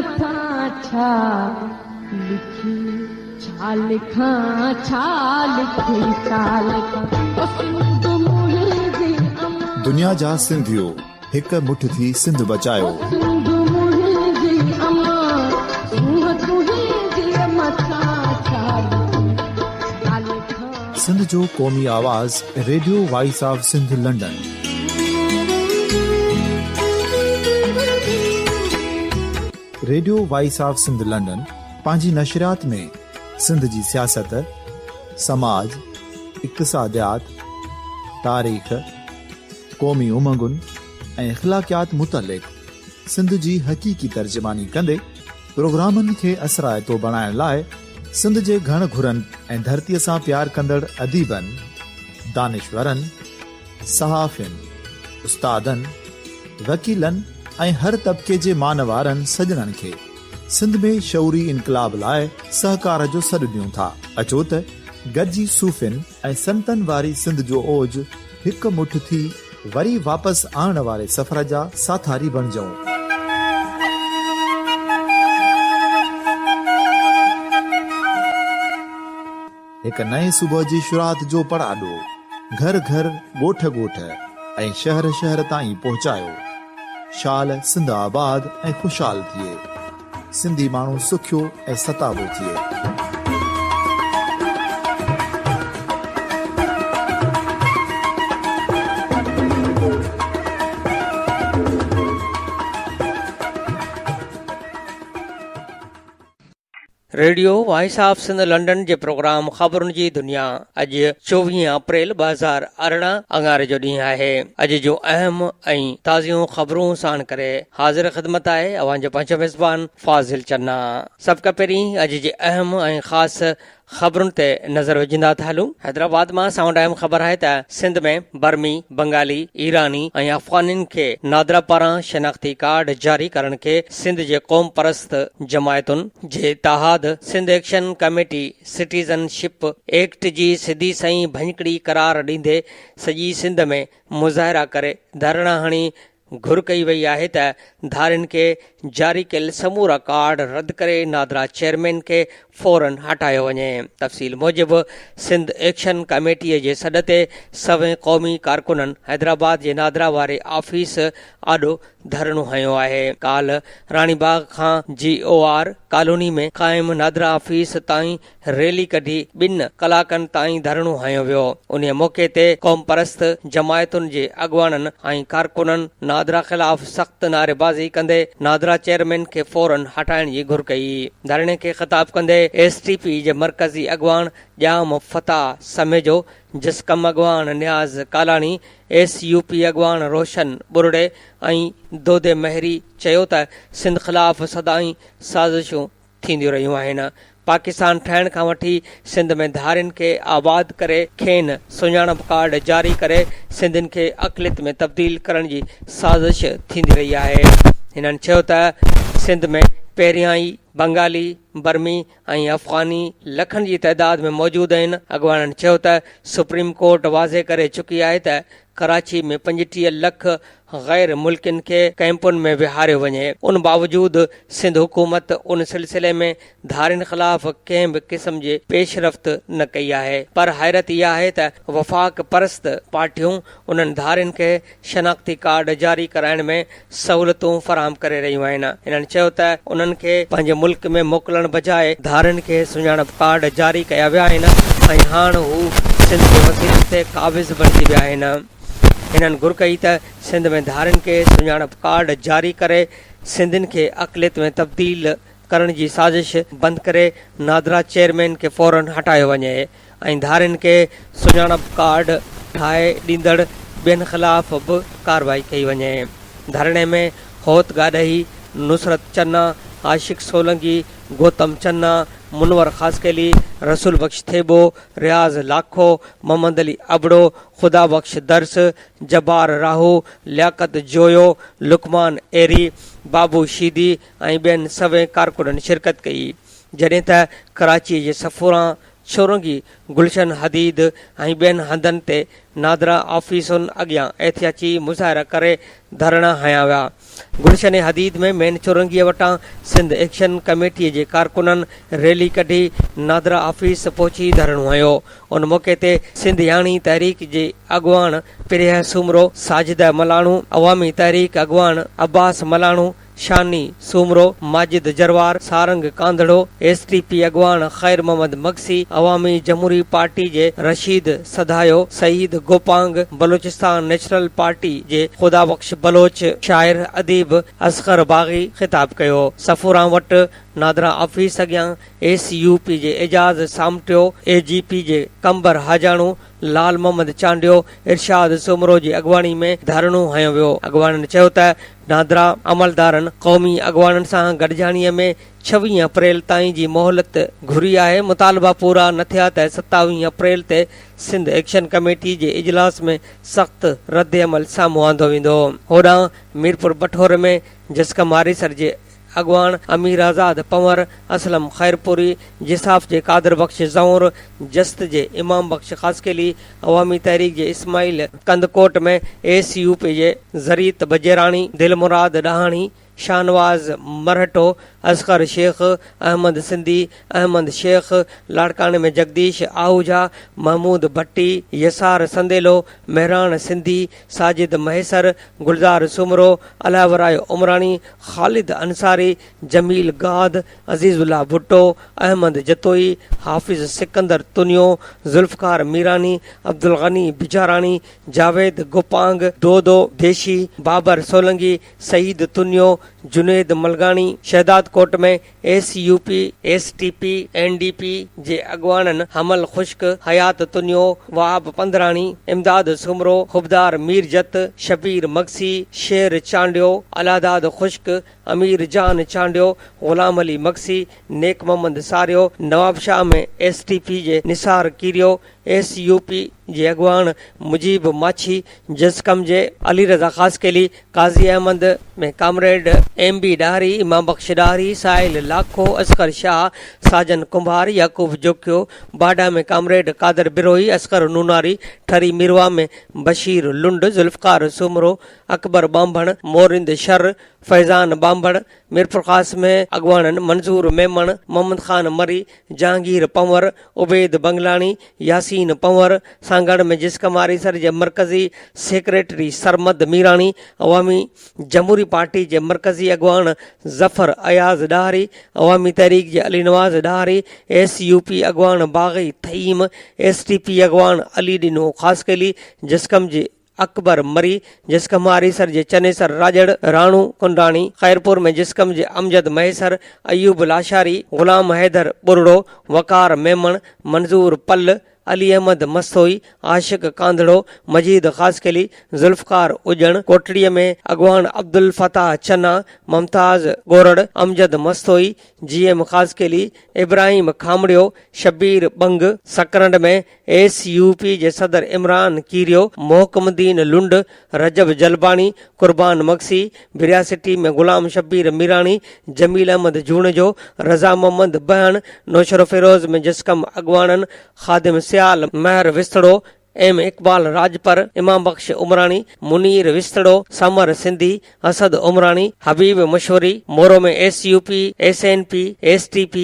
مٿان ڇا لکي ڇا لکان ڇا لکي ڇا لکان او سنڌ منهنجي امان. دنيا جا سنڌيو هڪ مٺ ٿي سنڌ بچايو. او سنڌ منهنجي امان سونهن تنهنجي مٿان ڇا لکي ڇا لکان. سنڌ جو قومي آواز radio voice of Sindh London. Radio voice of Sindh London پنهنجي نشريات ۾ سنڌ جي سياست، سماج، اقتصاديات، تاريخ، قومي امنگن ۽ اخلاقيات متعلق سنڌ جي حقيقي ترجماني ڪندي پروگرامن کي اثرائتو بڻائڻ لاء سنڌ جي گهڻ گهرن ۽ ڌرتيء سان پيار ڪندڙ اديبن، دانشورن، صحافين، استادن، وڪيلن ۽ هر طبقي جي مان وارن سڄڻن کي سنڌ ۾ شعوري انقلاب لاء سهڪار جو سڏ ڏيون ٿا. اچو ته گڏجي صوفين ۽ سنتن واري سنڌ جو اوج هڪ مٺ ٿي وري واپس آڻڻ واري سفر جا ساٿاري بڻجون. هڪ نئين صبح جي شروعات جو پڙاڏو گهر گهر، ڳوٺ ڳوٺ ۽ شهر شهر تائين پهچايو. شال سنڌ آباد ۽ خوشحال ٿئي. سنڌي ماڻهو سکيو ۽ ستابو ٿئي. Radio voice of Sindh London جي پروگرام خبرن جي دنيا اڄ 24 اپريل 2018 اڱاري جو ڏينهن آهي. اڄ جون اهم ۽ تازيون خبرون ساڻ ڪري حاضر خدمت آهي اوهان جو پنهنجو ميزبان فاضل چنا. سڀ کان پهرين اڄ جي اهم ۽ خاص خبرن تي نظر وجهندا ٿا هلون. حيدرآباد مان سائونڊ اهم خبر آهي ته سنڌ ۾ برمي، بنگالي، ايراني ۽ افغانين کي نادرا پاران شناختي ڪارڊ جاري ڪرڻ کي سنڌ جي قومپرست جماعتن جي اتحاد Sindh action committee citizenship act جي سڌي سئين ڀڃڪڙي قرار ڏيندي سڄي سنڌ ۾ مظاهرا ڪري ڌرڻا هڻي گهر ڪئي وئي آهي ته ڌارين کي جاري ڪيل سمورا ڪارڊ رد ڪري نادرا چيئرمين کي فورن هٽايو وڃي. تفصيل موجب سنڌ ايڪشن ڪميٽي جي سڏ تي سوين قومي ڪارڪنن حيدرآباد جي نادرا واري آفيس آڏو ڌرڻو هنيو آهي. ڪالهه راڻي باغ کان جي او آر ڪالوني ۾ قائم نادرا آفيس تائين ريلي ڪڍي ٻن ڪلاڪن تائين ڌرڻو هنيو ويو. انهيء موقعي تي قومپرست جماعتن جي اڳواڻن ۽ ڪارڪنن نادرا خلاف سخت نعريبازي ڪندي نادرا چيئرمين کي فورن هٽائڻ جي گهر ڪئي. ڌرڻي کي خطاب ڪندي ايس ٽي پي جي مرڪزي اڳواڻ ڄام فتاح سميجو، جسقم اڳواڻ Niaz Kalani, S U P اڳواڻ روشن ٻرڙي ۽ دودي مهري چيو ته سنڌ خلاف سدائين سازشون ٿينديون رهيون آهن. پاڪستان ٺهڻ کان وٺي سنڌ ۾ ڌارين کي آباد ڪري کين سڃاڻپ ڪارڊ جاري ڪري سنڌين کي اقليت ۾ تبديل ڪرڻ جي سازش ٿيندي رهي آهي. هنن چيو ته سنڌ ۾ پهريان ئي بنگالي، برمي ۽ افغاني لکن جي تعداد ۾ موجود آهن. اڳواڻن چيو ته سپريم ڪورٽ واضح ڪري چڪي آهي ته ڪراچي ۾ 35 لک غير ملڪين کي ڪئمپن ۾ ويهاريو وڃي، ان باوجود سنڌ حڪومت ان سلسلي ۾ ڌارين خلاف ڪنهن به قسم جي پيش رفت نه ڪئي آهي پر حيرت اها آهي ته وفاق پرست پارٽيون انهن ڌارين کي شناختي ڪارڊ جاري ڪرائڻ ۾ سهولتون فراهم ڪري رهيون آهن. هنن چيو ته انهن کي پنهنجي ملڪ ۾ موڪلڻ بجاء ڌارين کي سڃاڻپ ڪارڊ جاري ڪيا ويا آهن ۽ هاڻ هو سنڌ جي وسيلن تي قابض بڻجي ويا آهن. هنن گهر ڪئي ته سنڌ ۾ ڌارين کي سڃاڻپ ڪارڊ جاري ڪري سنڌين کي اقليت ۾ تبديل ڪرڻ جي سازش بند ڪري نادرا چيئرمين کي فورن هٽايو وڃي ۽ ڌارين کي سڃاڻپ ڪارڊ ٺاهي ڏيندڙ ٻين خلاف به ڪارروائي ڪئي وڃي. ڌرڻي ۾ هوت گاڏهي، نصرت چنا، عاشق سولنگي، گوتم چنا، منور خاصخيلي، رسول بخش ٿيٻو، رياض لاکو، محمد علي ابڙو، خدا بخش درس، جبار راهو، لياقت جويو، لقمان ايري، بابو شيدي ۽ ٻين سوين ڪارڪنن شرڪت ڪئي. جڏهن ته ڪراچي جي صفوران چورنگي، گلشن حديد ۽ ٻين هنڌن تي نادرا آفيسن اڳيان احتجاجي مظاهرا ڪري ڌرڻا هنيا ويا. گلشن حديد ۾ مين چورنگيء وٽان سنڌ ايڪشن ڪميٽيء جي ڪارڪنن ريلي ڪڍي نادرا آفيس پهچي ڌرڻو هنيو. ان موقعي تي سنڌياڻي تحريڪ جي اڳواڻ پريهه سومرو، ساجده ملاڻو، عوامي تحريڪ اڳواڻ Abbas Malano, Shani Soomro, Majid Jarwar, Sarang Kandhro, S T P اڳواڻ خير محمد مگسي، عوامي جمهوري پارٽي جي رشيد سڌايو، سعيد گوپانگ، بلوچستان نيشنل پارٽي جي خدا بخش بلوچ، شاعر اديب اصغر باغي خطاب ڪيو. صفوران وٽ نادرا آفيس اڳيان ايس يو پي جي اعجاز سامٽيو، اي جي پي جي قمبر حاجاڻو، لال محمد چانڊيو، ارشاد سومرو جي اڳواڻي ۾ ڌرڻو هنيو ويو. اڳواڻن چيو ته نادرا عملدارن قومي اڳواڻن سان گڏجاڻي ۾ ڇويهه اپريل تائين جي مهلت گهري آهي، مطالبا پورا نه ٿيا ته ستاويهه اپريل تي سنڌ ايڪشن ڪميٽي جي اجلاس ۾ سخت ردعمل سامهون آندو ويندو. هوڏانهن ميرپور بٺور ۾ جسقم آريسر جي اڳواڻ امير آزاد پنور، اسلم خيرپوري، جساف جي قادر بخش زئونر، جست جي امام بخش خاصخيلي، عوامي تحريڪ جي Ismail Kandhkot ۾ S U P جي زريت بجيراڻي، دلمراد ڏاهاڻي، شاهنواز مرهٽو، اصغر شيخ، احمد سنڌي، احمد شيخ، لاڙڪاڻي ۾ جگديش آهوجا، محمود ڀٽي، يسار سنديلو، مهراڻ سنڌي، ساجد مهيسر، گلزار سومرو، الهه ورايو عمراڻي، خالد انصاري، جميل گاد، عزيز الله ڀٽو، احمد جتوئي، حافظ سڪندر تنيو، ذوالفقار ميراني، عبدالغني بجاراڻي، جاويد گوپانگ، دودو ديشي، Babar Solangi, Saeed Tunio, Junaid Malghani, Shahdadkot ۾ S U P, S T P, N D P جي اڳواڻن حمل خشڪ، حيات تنيو، وهاب پنڌراڻي، امداد سومرو، حبدار ميرجت، شبير مگسي، شير چانڊيو، الهداد خشڪ، امير جان چانڊيو، غلام علي مگسي، نيڪ محمد ساريو، نوابشاهه ۾ ايس ٽي پي جي Nisar Kerio, S U P جي اڳواڻ مجيب ماڇي، جسقم جي Ali Raza Khaskheli, Qazi Ahmed ۾ comrade M B Dahri, Imam Bakhsh Dahri, Sahil Lakho, Asghar Shah, Sajan Kumbhar, Yaqoob Jokhio, Badah ۾ comrade Qadir Brohi, Asghar Nonari, Thari Mirwah ۾ Bashir Lund, Zulfiqar Soomro, Akbar Banbhan, Morind Shar, Faizan Banbhan, Mirpurkhas ۾ اڳواڻن منظور ميمڻ، محمد خان مري، جهانگير پنور، عبيد بنگلاڻي، ياسين پنور، سانگهڙ ۾ جسقم آريسر جي مرڪزي secretary Sarmad Mirani, عوامي جمهوري party جي مرڪزي اڳواڻ ظفر اياز ڏاهري، عوامي تحريڪ جي Ali Nawaz Dahri, S U P اڳواڻ باغي ٿهيم، ايس ٽي پي اڳواڻ علي ڏنو خاصخيلي، جسقم جي اڪبر مري، جسقم آريسر جي چنيسر راڄڙ، راڻو ڪنڊاڻي، خيرپور ۾ جسقم جي امجد مهيسر، ايوب لاشاري، غلام حيدر ٻرڙو، وقار ميمڻ، منظور پلھ، علي احمد مستوئي، عاشق ڪانڌڙو، مجيد خاصخيلي، ذوالفقار اڄڻ، ڪوٽڙي ۾ اڳواڻ عبدالفتاح چنا، ممتاز ڳورڙ، امجد مستوئي، جي ايم خاصخيلي، ابراهيم کامڙيو، شبير ٻنگ، سڪرنڊ ۾ ايس يو پي جي صدر عمران ڪيريو، محڪم الدين لنڊ، رجب جلباڻي، قربان مگسي، ڀريا سٽي ۾ غلام شبير ميراڻي، جميل احمد جوڻيجو، رضا محمد بهڻ، نوشهروفيروز ۾ جسقم اڳواڻن خادم سيال، مهر وسطڙو، ايم اقبال راڄپر، امام بخش عمراڻي، منير وسطڙو، ثمر سنڌي، اسد عمراڻي، حبيب مشوري، Moro ۾ S U P, S N P, S T P,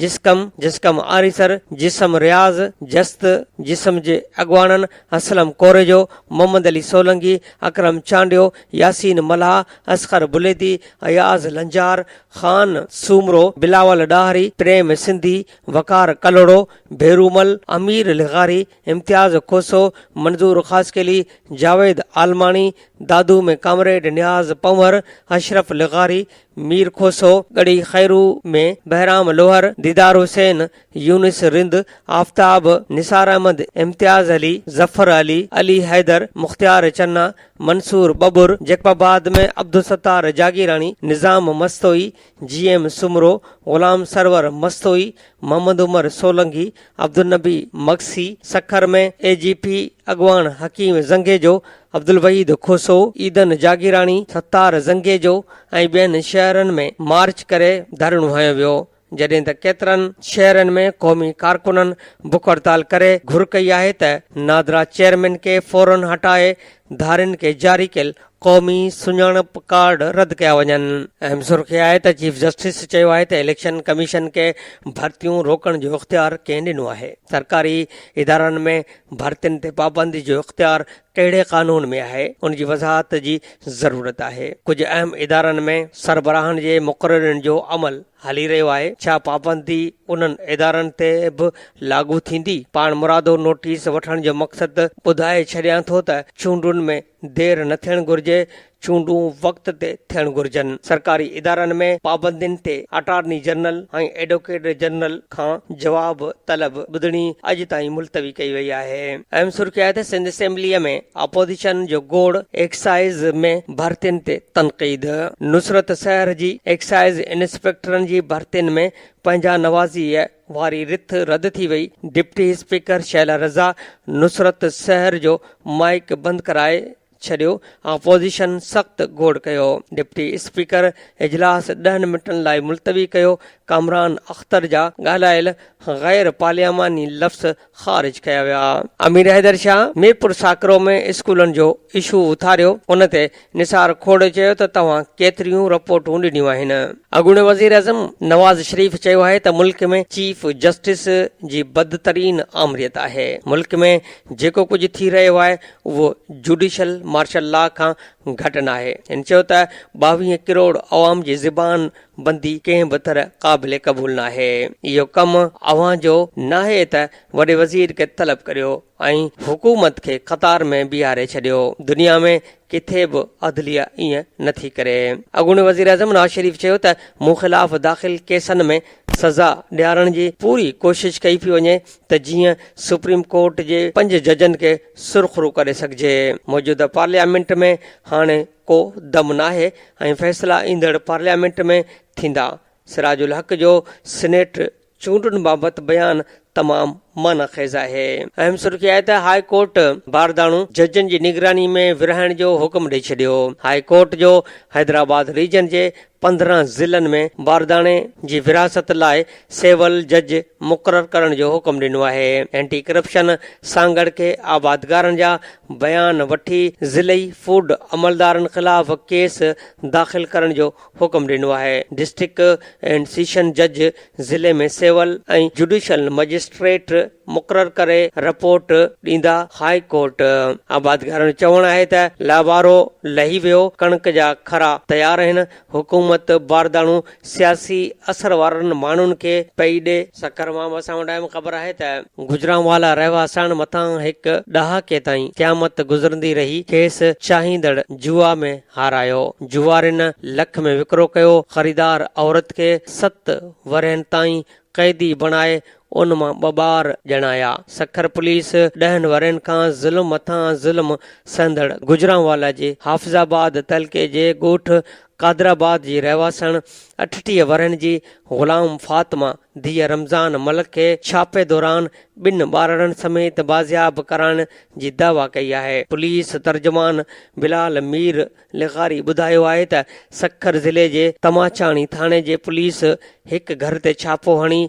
جسقم، جسقم آريسر، جسم رياض، جست، جسم جي اڳواڻن اسلم ڪوريجو، محمد علي سولنگي، اڪرم چانڊيو، ياسين ملاح، اصغر بليدي، اياز لنجار، خان سومرو، بلاول ڏاهري، پريم سنڌي، وقار ڪلهوڙو، ڀيرومل، امير لغاري، امتياز کوسو، منظور خاصخيلي، جاويد عالماڻي، دادو ۾ ڪامريڊ نياز پنهور، اشرف لغاري، مير کوسو، ڳڙهي خيرو ۾ بهرام لوهر، ديدار حسين، يونس رند، آفتاب، نثار احمد، امتياز علي، ظفر علي، علي حيدر، مختيار چنا، منصور ٻٻر، جيڪب آباد ۾ عبدالستار جاگيراڻي، نظام مستوئي، جي ايم سومرو، غلام سرور مستوئي، محمد عمر سولنگي، عبدالنبي مگسي، سکر ۾ اي جي پي اڳواڻ حڪيم زنگيجو، عبدالوحيد کوسو، عيدن جاگيراڻي، ستار زنگيجو ۽ ٻين شهرن ۾ مارچ ڪري ڌرڻو هنيو ويو. جڏهن ته ڪيترن شهرن ۾ قومي ڪارڪنن بک هڙتال ڪري گهر ڪئي آهي ته نادرا چيئرمين کي فورن هٽائي ڌارين کي جاري ڪيل قومي سڃاڻپ ڪارڊ رد ڪيا وڃن. اهم سرخي آهي ته چيف جسٽس چيو آهي ته اليڪشن ڪميشن کي ڀرتيون روڪڻ جو اختيار ڪنهن ڏنو آهي، سرڪاري ادارن ۾ ڀرتين تي پابندي جو اختيار ڪهڙي قانون ۾ آهي، ان جي وضاحت جي ضرورت آهي، ڪجهه اهم ادارن ۾ سربراهن جي مقررين جو عمل هلي رهيو آهي، ڇا پابندي انهن ادارن تي به لاڳو ٿيندي؟ پاڻمرادو نوٽيس وٺڻ جو مقصد ٻڌائي ڇڏيان ٿو ته چونڊن ۾ دير نه ٿيڻ گهرجي، چونڊون وقت تي ٿيڻ گهرجن. سرڪاري ادارن ۾ پابندين تي اٽارني جنرل ۽ ايڊووڪيٽ جنرل کان جواب طلب ٻڌڻي اڄ تائين ملتوي ڪئي وئي آهي. اهم سرخي آهي ته سنڌ اسيمبليء ۾ اپوزيشن جو گوڙ، ايڪسائيز ۾ ڀرتين تي تنقيد. نصرت سحر جي ايڪسائيز انسپيڪٽرن جي ڀرتين ۾ پنهنجا نوازيء واري رٿ رد ٿي وئي، ڊپٽي اسپيڪر شهلا رضا نصرت سحر جو مائيڪ بند ڪرائي ڇڏيو، اپوزيشن سخت گوڙ ڪيو، ڊپٽي اسپيڪر اجلاس ڏهن منٽن لاء ملتوي ڪيو، ڪامران اختر جا ڳالهايل غير پارلياماني لفظ خارج ڪيا ويا. امير حيدر شاهه ميرپور ساڪرو ۾ اسڪولن جو اشو اٿاريو، ان تي نثار کوڙ چيو ته توهان ڪيتريون رپورٽون ڏنيون آهن. اڳوڻي وزيراعظم نواز شريف چيو آهي ته ملڪ ۾ چيف جسٽس جي بدترين آمريت آهي، ملڪ ۾ جيڪو ڪجهه ٿي رهيو آهي اهو جوڊيشل مارشل لا کان گهٽ ناهي. هن چيو ته 22 ڪروڙ عوام جي زبان بندي ڪنهن به طرح قابل قبول ناهي، اهو ڪم اوهان جو ناهي ته وڏي وزير کي طلب ڪريو ۽ حڪومت کي قطار ۾ بيهاري ڇڏيو، دنيا ۾ ڪٿي به عدليه ائين نٿي ڪري. اڳوڻي وزيراعظم نواز شريف چيو ته مون خلاف داخل ڪيسن ۾ سزا ڏيارڻ جي پوري ڪوشش ڪئي پئي وڃي ته جيئن سپريم ڪورٽ جي پنج ججن کي سرخرو ڪري سگهجي، موجوده پارليامينٽ ۾ هاڻي ڪو دم ناهي ۽ فيصلا ايندڙ پارليامينٽ ۾ ٿيندا، سراج الحق جو سينيٽ چونڊن بابت بيان تمام معنيٰ خيز آهي. اهم سرخي آهي ته هاء ڪورٽ بارداڻو ججن جي نگراني ۾ ورهائڻ جو حڪم ڏئي ڇڏيو. هاء ڪورٽ جو حيدرآباد ريجن جي 15 ضلعن ۾ بارداڻي جي ورهاست لاء سول جج مقرر ڪرڻ جو حڪم ڏنو آهي. اينٽي ڪرپشن سانگهڙ کي آبادگارن جا بيان وٺي ضلعي فوڊ عملدارن خلاف ڪيس داخل ڪرڻ جو حڪم ڏنو آهي. ڊسٽرڪٽ اينڊ سيشن جج ضلعي ۾ سول ۽ جوڊيشل مئجسٽريٽ مقرر ڪري رپورٽ ڏيندا. هاء ڪورٽ آبادگارن جو چوڻ آهي ته لابارو لهي ويو، ڪڻڪ جا کرا تيار آهن، حڪومت بارداڻو سياسي اثر وارن ماڻهن کي پئي ڏي. سکر مان به اسان وٽ اهم خبر آهي ته گجرانوالا رهواسڻ مٿان هڪ ڏهاڪي تائين قيامت گذرندي رهي، کيس چاهيندڙ جوا ۾ هارايو. جوارين لک ۾ وڪرو ڪيو، خريدار عورت کي ست ورهين تائين قيدي بڻائي ان مان ٻه ٻار ڄڻايا. سکر پوليس ڏهن ورهين کان ظلم مٿان ظلم سهندڙ گجرانوالا جي حافظ آباد تعلقي جي ڳوٺ قادرآباد جي رهواسڻ 38 ورهين جي غلام فاطمه ڌيء رمضان ملڪ کي ڇاپي دوران ٻن ٻارڙن سميت بازياب ڪرائڻ جي دعويٰ ڪئي آهي. پوليس ترجمان بلال مير لغاري ٻڌايو آهي ته سکر ضلعي جي تماچاڻي ٿاڻي جي پوليس هڪ گهر تي ڇاپو هڻي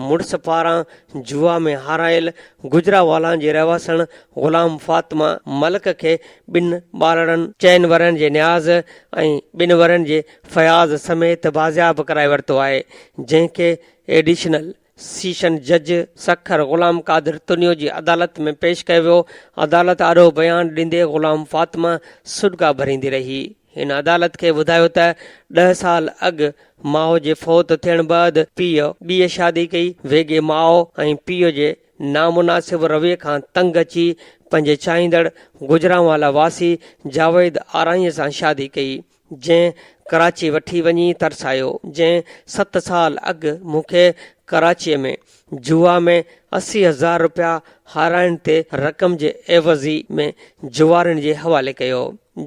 مڙس پاران جوا ۾ هارايل گجرانوالا جي رهواسڻ غلام فاطمه ملڪ کي ٻن ٻارڙن چئن ورهين جي نياز ۽ ٻن ورهين جي فياض سميت بازياب ڪرائي ورتو آهي جنهن کي ايڊيشنل سيشن جج سکر غلام قادر تنيو جي عدالت ۾ پيش ڪيو ويو، عدالت آڏو بيان ڏيندي غلام فاطمه سڏڪا ڀريندي رهي. هن عدالت کي ٻڌايو ته ڏهه سال اڳ ماء جي فوت ٿيڻ بعد پيء ٻي شادي ڪئي، ويڳي ماء ۽ پيء جي نامناسب رويي کان تنگ اچي پنهنجي چاهيندڙ گجرانوالا واسي جاويد آرائين سان شادي ڪئي. جنهن ڪراچي وٺي وڃي ترسايو، جنهن ست سال اڳ مون کي ڪراچيء ۾ جوا ۾ 80 هزار رپيا هارائڻ تي رقم جي عيوضي ۾ جوارين جي حوالي ڪيو،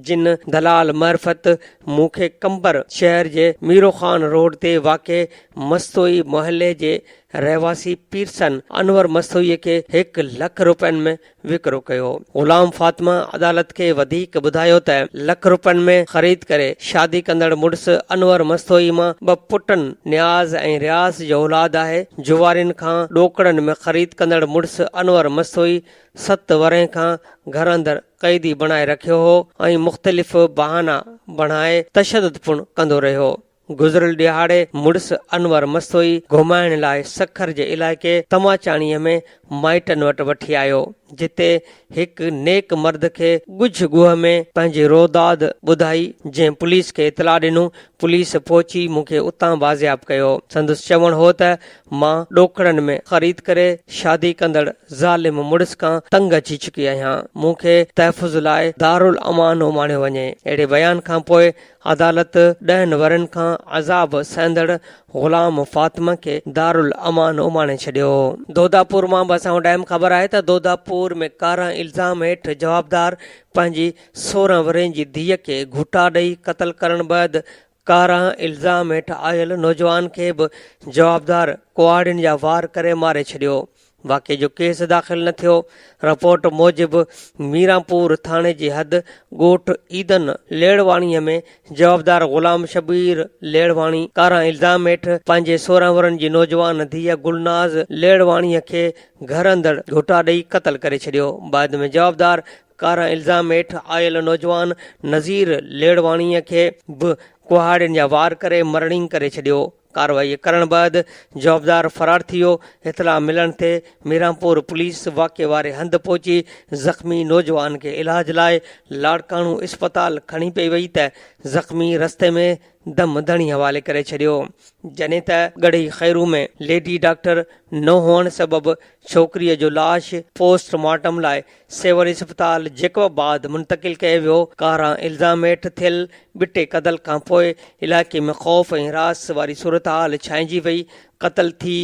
جن دلال معرفت مون کي قمبر شهر جي ميرو خان روڊ تي واقع مستوئي محلي جي رهواسي پيرسن انور مستوئي کي هڪ لک روپين ۾ وڪرو ڪيو. غلام فاطمه عدالت کي وڌيڪ ٻڌايو ته لک روپين ۾ خريد ڪري شادي ڪندڙ مڙس انور مستوئي مان ٻه پٽن نياز ۽ رياض جو اولاد آهي، جوارين کان ڏوڪڙن ۾ خريد ڪندڙ مڙس انور مستوئي ست ورهين کان گهر اندر قيدي بڻائي رکيو هو ۽ مختلف بهانا بڻائي تشدد پڻ ڪندو رهيو. گذريل ڏهاڙي مڙس انور مستوئي گهمائڻ لاء سکر جي علائقي تماچاڻيء ۾ مائٽن وٽ وٺي آيو، جتي هڪ نيڪ مرد کي ڳجهه ڳوهه ۾ پنهنجي روداد ٻڌائي، جنهن پوليس کي اطلاع ڏنو، پوليس پهچي مون کي اتان بازياب ڪيو. سندس چوڻ هو ته مان ڏوڪڙن ۾ خريد ڪري شادي ڪندڙ ظالم مڙس کان تنگ اچي چڪي آهيان، مون کي تحفظ لاء دارالامان اماڻيو وڃي. اهڙي بيان کانپوء عدالت ڏهن ورهين کان عذاب سهندڙ غلام فاطمه کي دارالامان اماڻي ڇڏيو. دوداپور مان به اسان وٽ اهم خبر آهي ته دوداپور ۾ ڪارنهن الزام هيٺ جوابدار پنهنجي 16 ورهين جي ڌيء کي گهوٽا ڏئي قتل ڪرڻ بعد ڪارنهن الزام هيٺ آيل نوجوان کي به جوابدار ڪهاڙين جا وار ڪري ماري ڇڏيو. واقعي جو ڪيس داخل نه ٿيو، رپورٽ موجب ميرانپور ٿاڻي جي حد ڳوٺ عيدن ليڙواڻي ۾ جوابدار غلام شبير ليڙواڻي ڪاران الزام هيٺ پنهنجي 16 ورهين جي نوجوان ڌيء گلناز ليڙواڻي کي گهر اندر گهوٽا ڏئي قتل ڪري ڇڏيو، بعد ۾ جوابدار ڪاران الزام هيٺ آيل نوجوان نذير ليڙواڻي کي به ڪهاڙين جا وار ڪري مرڻينگ ڪري ڇڏيو. ڪارروائي ڪرڻ بعد جوابدار فرار ٿي ويو، اطلاع ملڻ تي ميرانپور پوليس واقعي واري هنڌ پهچي زخمي نوجوان کي علاج لاء لاڙڪاڻو اسپتال کڻي پئي وئي ته زخمي رستي ۾ دم ڌڻي حوالي ڪري ڇڏيو، جڏهن ته ڳڙهي خيرو ۾ ليڊي ڊاڪٽر نه هئڻ سبب ڇوڪريء جو لاش پوسٽ مارٽم لاء سول اسپتال جيڪب آباد منتقل ڪيو ويو، ڪاران الزام هيٺ ٿيل ٻٽي قتل کانپوء علائقي ۾ خوف ۽ هراس واري صورتحال ڇانئجي وئي، قتل ٿي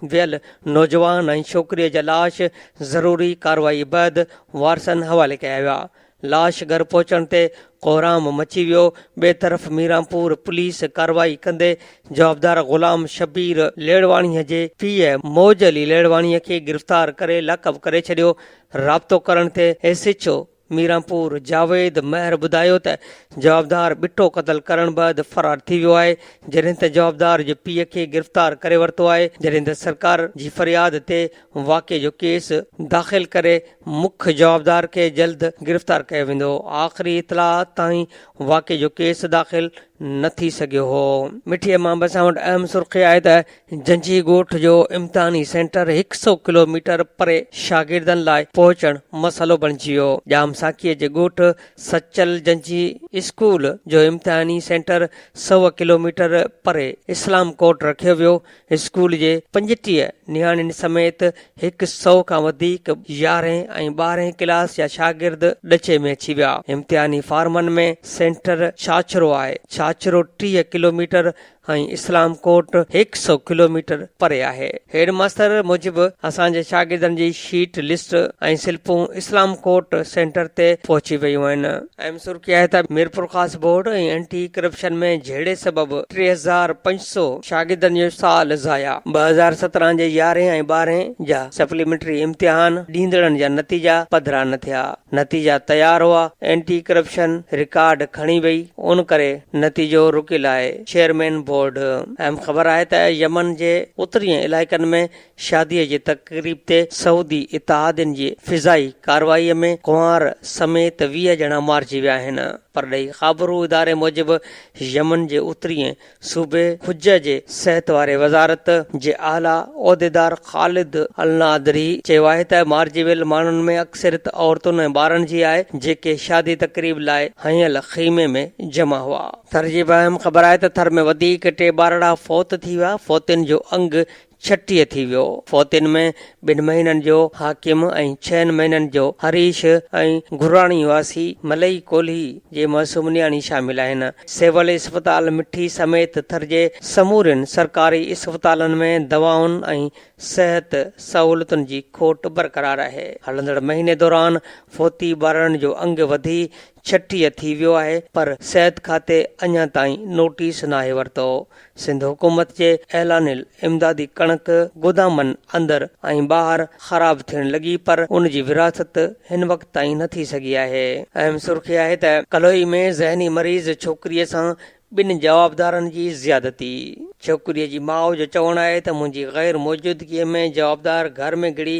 ويل نوجوان ۽ ڇوڪريء جا لاش ضروري ڪارروائي بعد وارثن حوالي ڪيا ويا، لاش گهر پهچڻ تي ڪهرام مچي ويو، ٻئي طرف ميرانپور پوليس ڪارروائي ڪندي جوابدار غلام شبير ليڙواڻي جي پيء موج علي ليڙواڻي کي گرفتار ڪري لاڪپ ڪري ڇڏيو، رابطو ڪرڻ تي S H O Miranpur Javed Mehar ٻڌايو ته جوابدار ٻٽو قتل ڪرڻ بعد فرار ٿي ويو آهي، جڏهن ته جوابدار جي پيء کي گرفتار ڪري ورتو آهي، جڏهن ته سرڪار جي فرياد تي واقعي جو ڪيس داخل ڪري مک جوابدار کي جلد گرفتار ڪيو ويندو، آخري اطلاع تائين واقعي جو ڪيس داخل نه ٿي سگهيو هو. مٺيء مان به اسان وٽ اهم سرخي آهي ته جنجهي ڳوٺ جو امتحاني سينٽر هڪ سئو ڪلو ميٽر پري شاگردن لاء پهچڻ مسئلو بڻجي ويو. ڄام ساقيء جي ڳوٺ سچل جنجهي اسڪول جو امتحاني سينٽر سئو ڪلو ميٽر پري اسلام ڪوٽ رکيو ويو، اسڪول جي 35 نياڻين سميت هڪ سئو کان وڌيڪ يارهين ۽ ٻارهين ڪلاس جا شاگرد ڏچي ۾ اچي ويا. امتحاني فارمن ۾ سينٽر ڇاڇرو آهي. ڇاڇرو 30 ڪلوميٽر ۽ اسلام ڪوٽ هڪ سئو ڪلوميٽر پري آهي. هيڊ ماستر موجب اسان جي شاگردن جي شيٽ لسٽ ۽ سلپون اسلام ڪوٽ سينٽر تي پهچي ويون آهن. اهم سرخي آهي ته ميرپورخاص بورڊ ۽ اينٽي ڪرپشن ۾ جهيڙي سبب 3500 شاگردن جو سال ضايع، 2017 جي يارهين ۽ ٻارهين جا سپليمينٽري امتحان ڏيندڙن جا نتيجا پڌرا نه ٿيا، نتيجا تيار هئا، اينٽي ڪرپشن رڪارڊ کڻي وئي، ان ڪري نتيجو رڪيل آهي، چيئرمين بورڊ. اهم خبر آهي ته يمن جي اترين علائقن ۾ شاديء جي تقريب تي سعودي اتحادين جي فضائي ڪارروائي ۾ ڪنوار سميت 20 ڄڻا مارجي ويا آهن. پرڏيهي خابرو اداري موجب يمن جي اترئين صوبي حجه جي صحت واري وزارت جي اعليٰ عهديدار خالد النادري چيو آهي ته مارجي ويل ماڻهن ۾ اڪثريت عورتن ۽ ٻارن جي آهي جيڪي شادي تقريب لاء هنيل خيمي ۾ جمع هئا. ٿر جي به اهم خبر آهي ته ٿر ۾ وڌيڪ ٽي ٻارڙا فوت ٿي ويا، فوتين جو انگ 36 ٿي ويو. فوتين ۾ ٻن مهينن جو حاڪم ۽ ڇهن مهينن جو هريش ۽ گهراڻي واسي ملئي ڪولهي جي معصوم نياڻي شامل آهن. سول اسپتال مٺي سميت ٿر جي سمورين سرڪاري اسپتالن ۾ دوائن ۽ صحت سهولتن جي کوٽ برقرار آهي. هلندڙ مهيني دوران فوتي ٻارڙن جو انگ وڌي 36 ٿي ويو آهي پر صحت کاتي اڃا تائين نوٽيس ناهي ورتو. سنڌ حڪومت جي اعلانيل امدادي ڪڻڪ گودامن اندر ۽ ٻاهر خراب ٿيڻ لڳي پر ان جي ورهاست هن وقت تائين نه ٿي سگهي آهي. اهم سرخي آهي ته ڪلوئي ۾ ذهني مريض ڇوڪريء سان ٻن جوابدارن جي زيادتي. ڇوڪريء جي ماء جو چوڻ آهي ته منهنجي غير موجودگيء ۾ جوابدار گهر ۾ گهڙي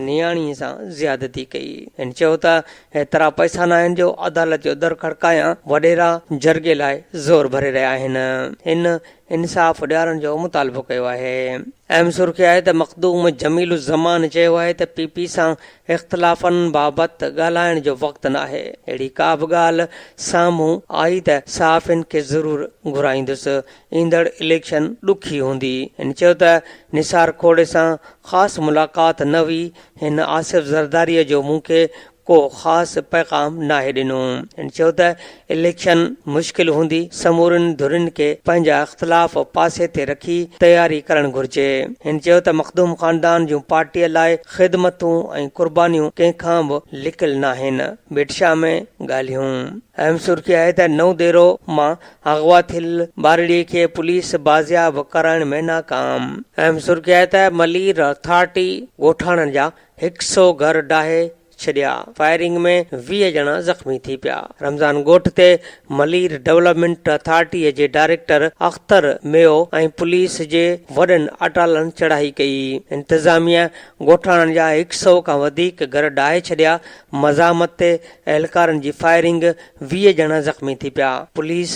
نياڻيء سان زيادتي ڪئي. هن چيو ته ايترا پئسا ناهن جو عدالت جو در کڙڪايان، وڏيرا جرڳي لاء زور ڀري رهيا آهن. هن انصاف ڏيارڻ جو مطالبو ڪيو آهي. اهم سرخي آهي ته مخدوم جميل الزمان چيو آهي ته پي پي سان اختلافن بابت ڳالهائڻ جو وقت ناهي، اهڙي ڪا به ڳالهه سامهون آئي ته صحافين کي ضرور گهرائيندس، ايندڙ اليڪشن ڏکي هوندي. هن چيو ته نثار کوڙي سان خاص ملاقات نه هئي، هن آصف زرداري جو مون کي ڪو خاص پيغام ناهي ڏنو. هن چيو ته اليڪشن مشڪل هوندي، سمورين ڌرين کي پنهنجا اختلاف پاسي تي رکي تياري ڪرڻ گهرجي. هن چيو ته مخدوم خاندان جون پارٽيء لاء خدمتون ۽ قربانيون ڪنهن کان به لڪل ناهن. ڀٽ شاهه ۾ ڳالهيون. اهم سرخي آهي ته نئون ديرو مان اغوا ٿيل ٻارڙي کي پوليس بازياب ڪرائڻ ۾ ناڪام. اهم سرخي آهي ته ملير اٿارٽي ڳوٺاڻن جا هڪ سئو گهر ڊاهي ڇڏيا، فائرنگ ۾ 20 ڄڻا زخمي ٿي پيا. رمضان ڳوٺ تي ملير ڊولپمينٽ اٿارٽي جي ڊائريڪٽر اختر ميو ۽ پوليس جي وڏن اٽالن چڙهائي ڪئي. انتظاميه ڳوٺاڻن جا هڪ سئو کان وڌيڪ گهر ڊاهي ڇڏيا، مزاحمت تي اهلڪارن جي فائرنگ، 20 ڄڻا زخمي ٿي پيا. پوليس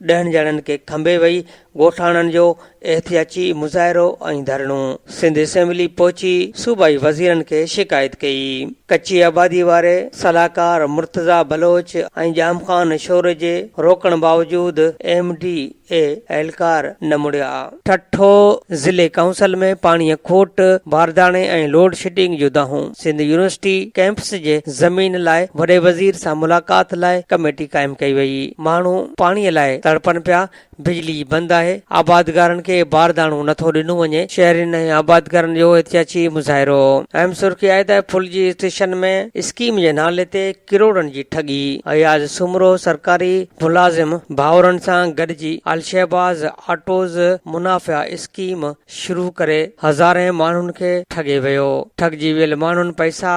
ڏهن ڄڻن کي کنڀي وئي، ڳوٺاڻن جو احتجاجي مظاهرو ۽ ڌرڻو. سنڌ اسيمبلي پهچي صوبائي وزيرن کي شڪايت ڪئي. ڪچي آبادي واري صلاحڪار مرتضيٰ بلوچ ۽ ڄام خان شوري جي روڪڻ باوجود ايم ڊي اي اهلڪار نه مڙيا. ٺٽو ضلعي ڪائونسل ۾ پاڻيء کوٽ، بارداڻي ۽ لوڊشيڊنگ جون دانهون. سنڌ يونيورسٽي ڪئمپس جي زمين لاء وڏي وزير سان ملاقات لاء ڪميٽي قائم ڪئي وئي. ماڻهو پاڻي لاء تڙپن پيا، بجلي بند آهي، آبادگارن کي بارداڻو نٿو ڏنو وڃي، شهرين ۽ آبادگارن جو احتجاجي مظاهرو. اهم سرخي آهي ته ڦلجي اسٽيشن ۾ اسڪيم جي نالي تي ڪروڙن جي ٺڳي، اياز سومرو سرڪاري ملازم ڀائرن سان گڏجي الشهباز آٽوز منافع اسڪيم شروع ڪري هزارين ماڻهن کي ٺڳي ويو، ٺڳجي ويل ماڻهن پئسا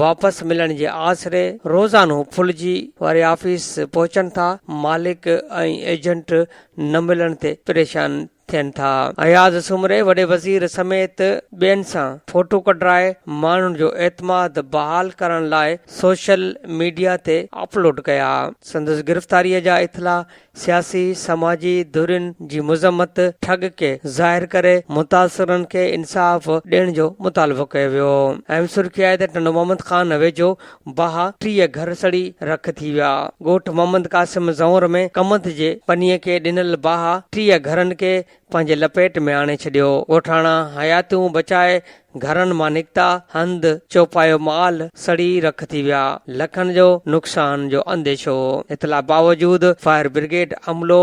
واپس ملڻ جي آسري روزانو ڦلجي واري آفيس پهچن ٿا، مالڪ ۽ ايجنٽ نه ملڻ تي پريشان ٿين ٿا. اياز سومري وڏي وزير سميت ٻين سان فوٽو ڪڍرائي ماڻهن جو اعتماد بحال ڪرڻ لاء سوشل ميڊيا تي اپلوڊ ڪيا. سندس گرفتاري جا اطلاع سياسي سماجي ڌرين جي مذمت، ٺڳ کي ظاهر ڪري متاثرن کي انصاف ڏيڻ جو مطالبو ڪيو ويو. اهم سرخي آهي ته ٽنڊو محمد خان ويجهو باهه 30 گهر سڙي رک ٿي ويا. ڳوٺ محمد قاسم زئونر ۾ ڪمند جي پني کي ڏنل باهه 30 گهرن کي پنهنجي لپيٽ ۾ آڻي ڇڏيو. ڳوٺاڻا حياتيون بچائي گهرن مان نڪتا، هنڌ، چوپايو مال سڙي رک ٿي ويا. لکن جو نقصان جو انديشو. اطلاع باوجود فائر برگيڊ عملو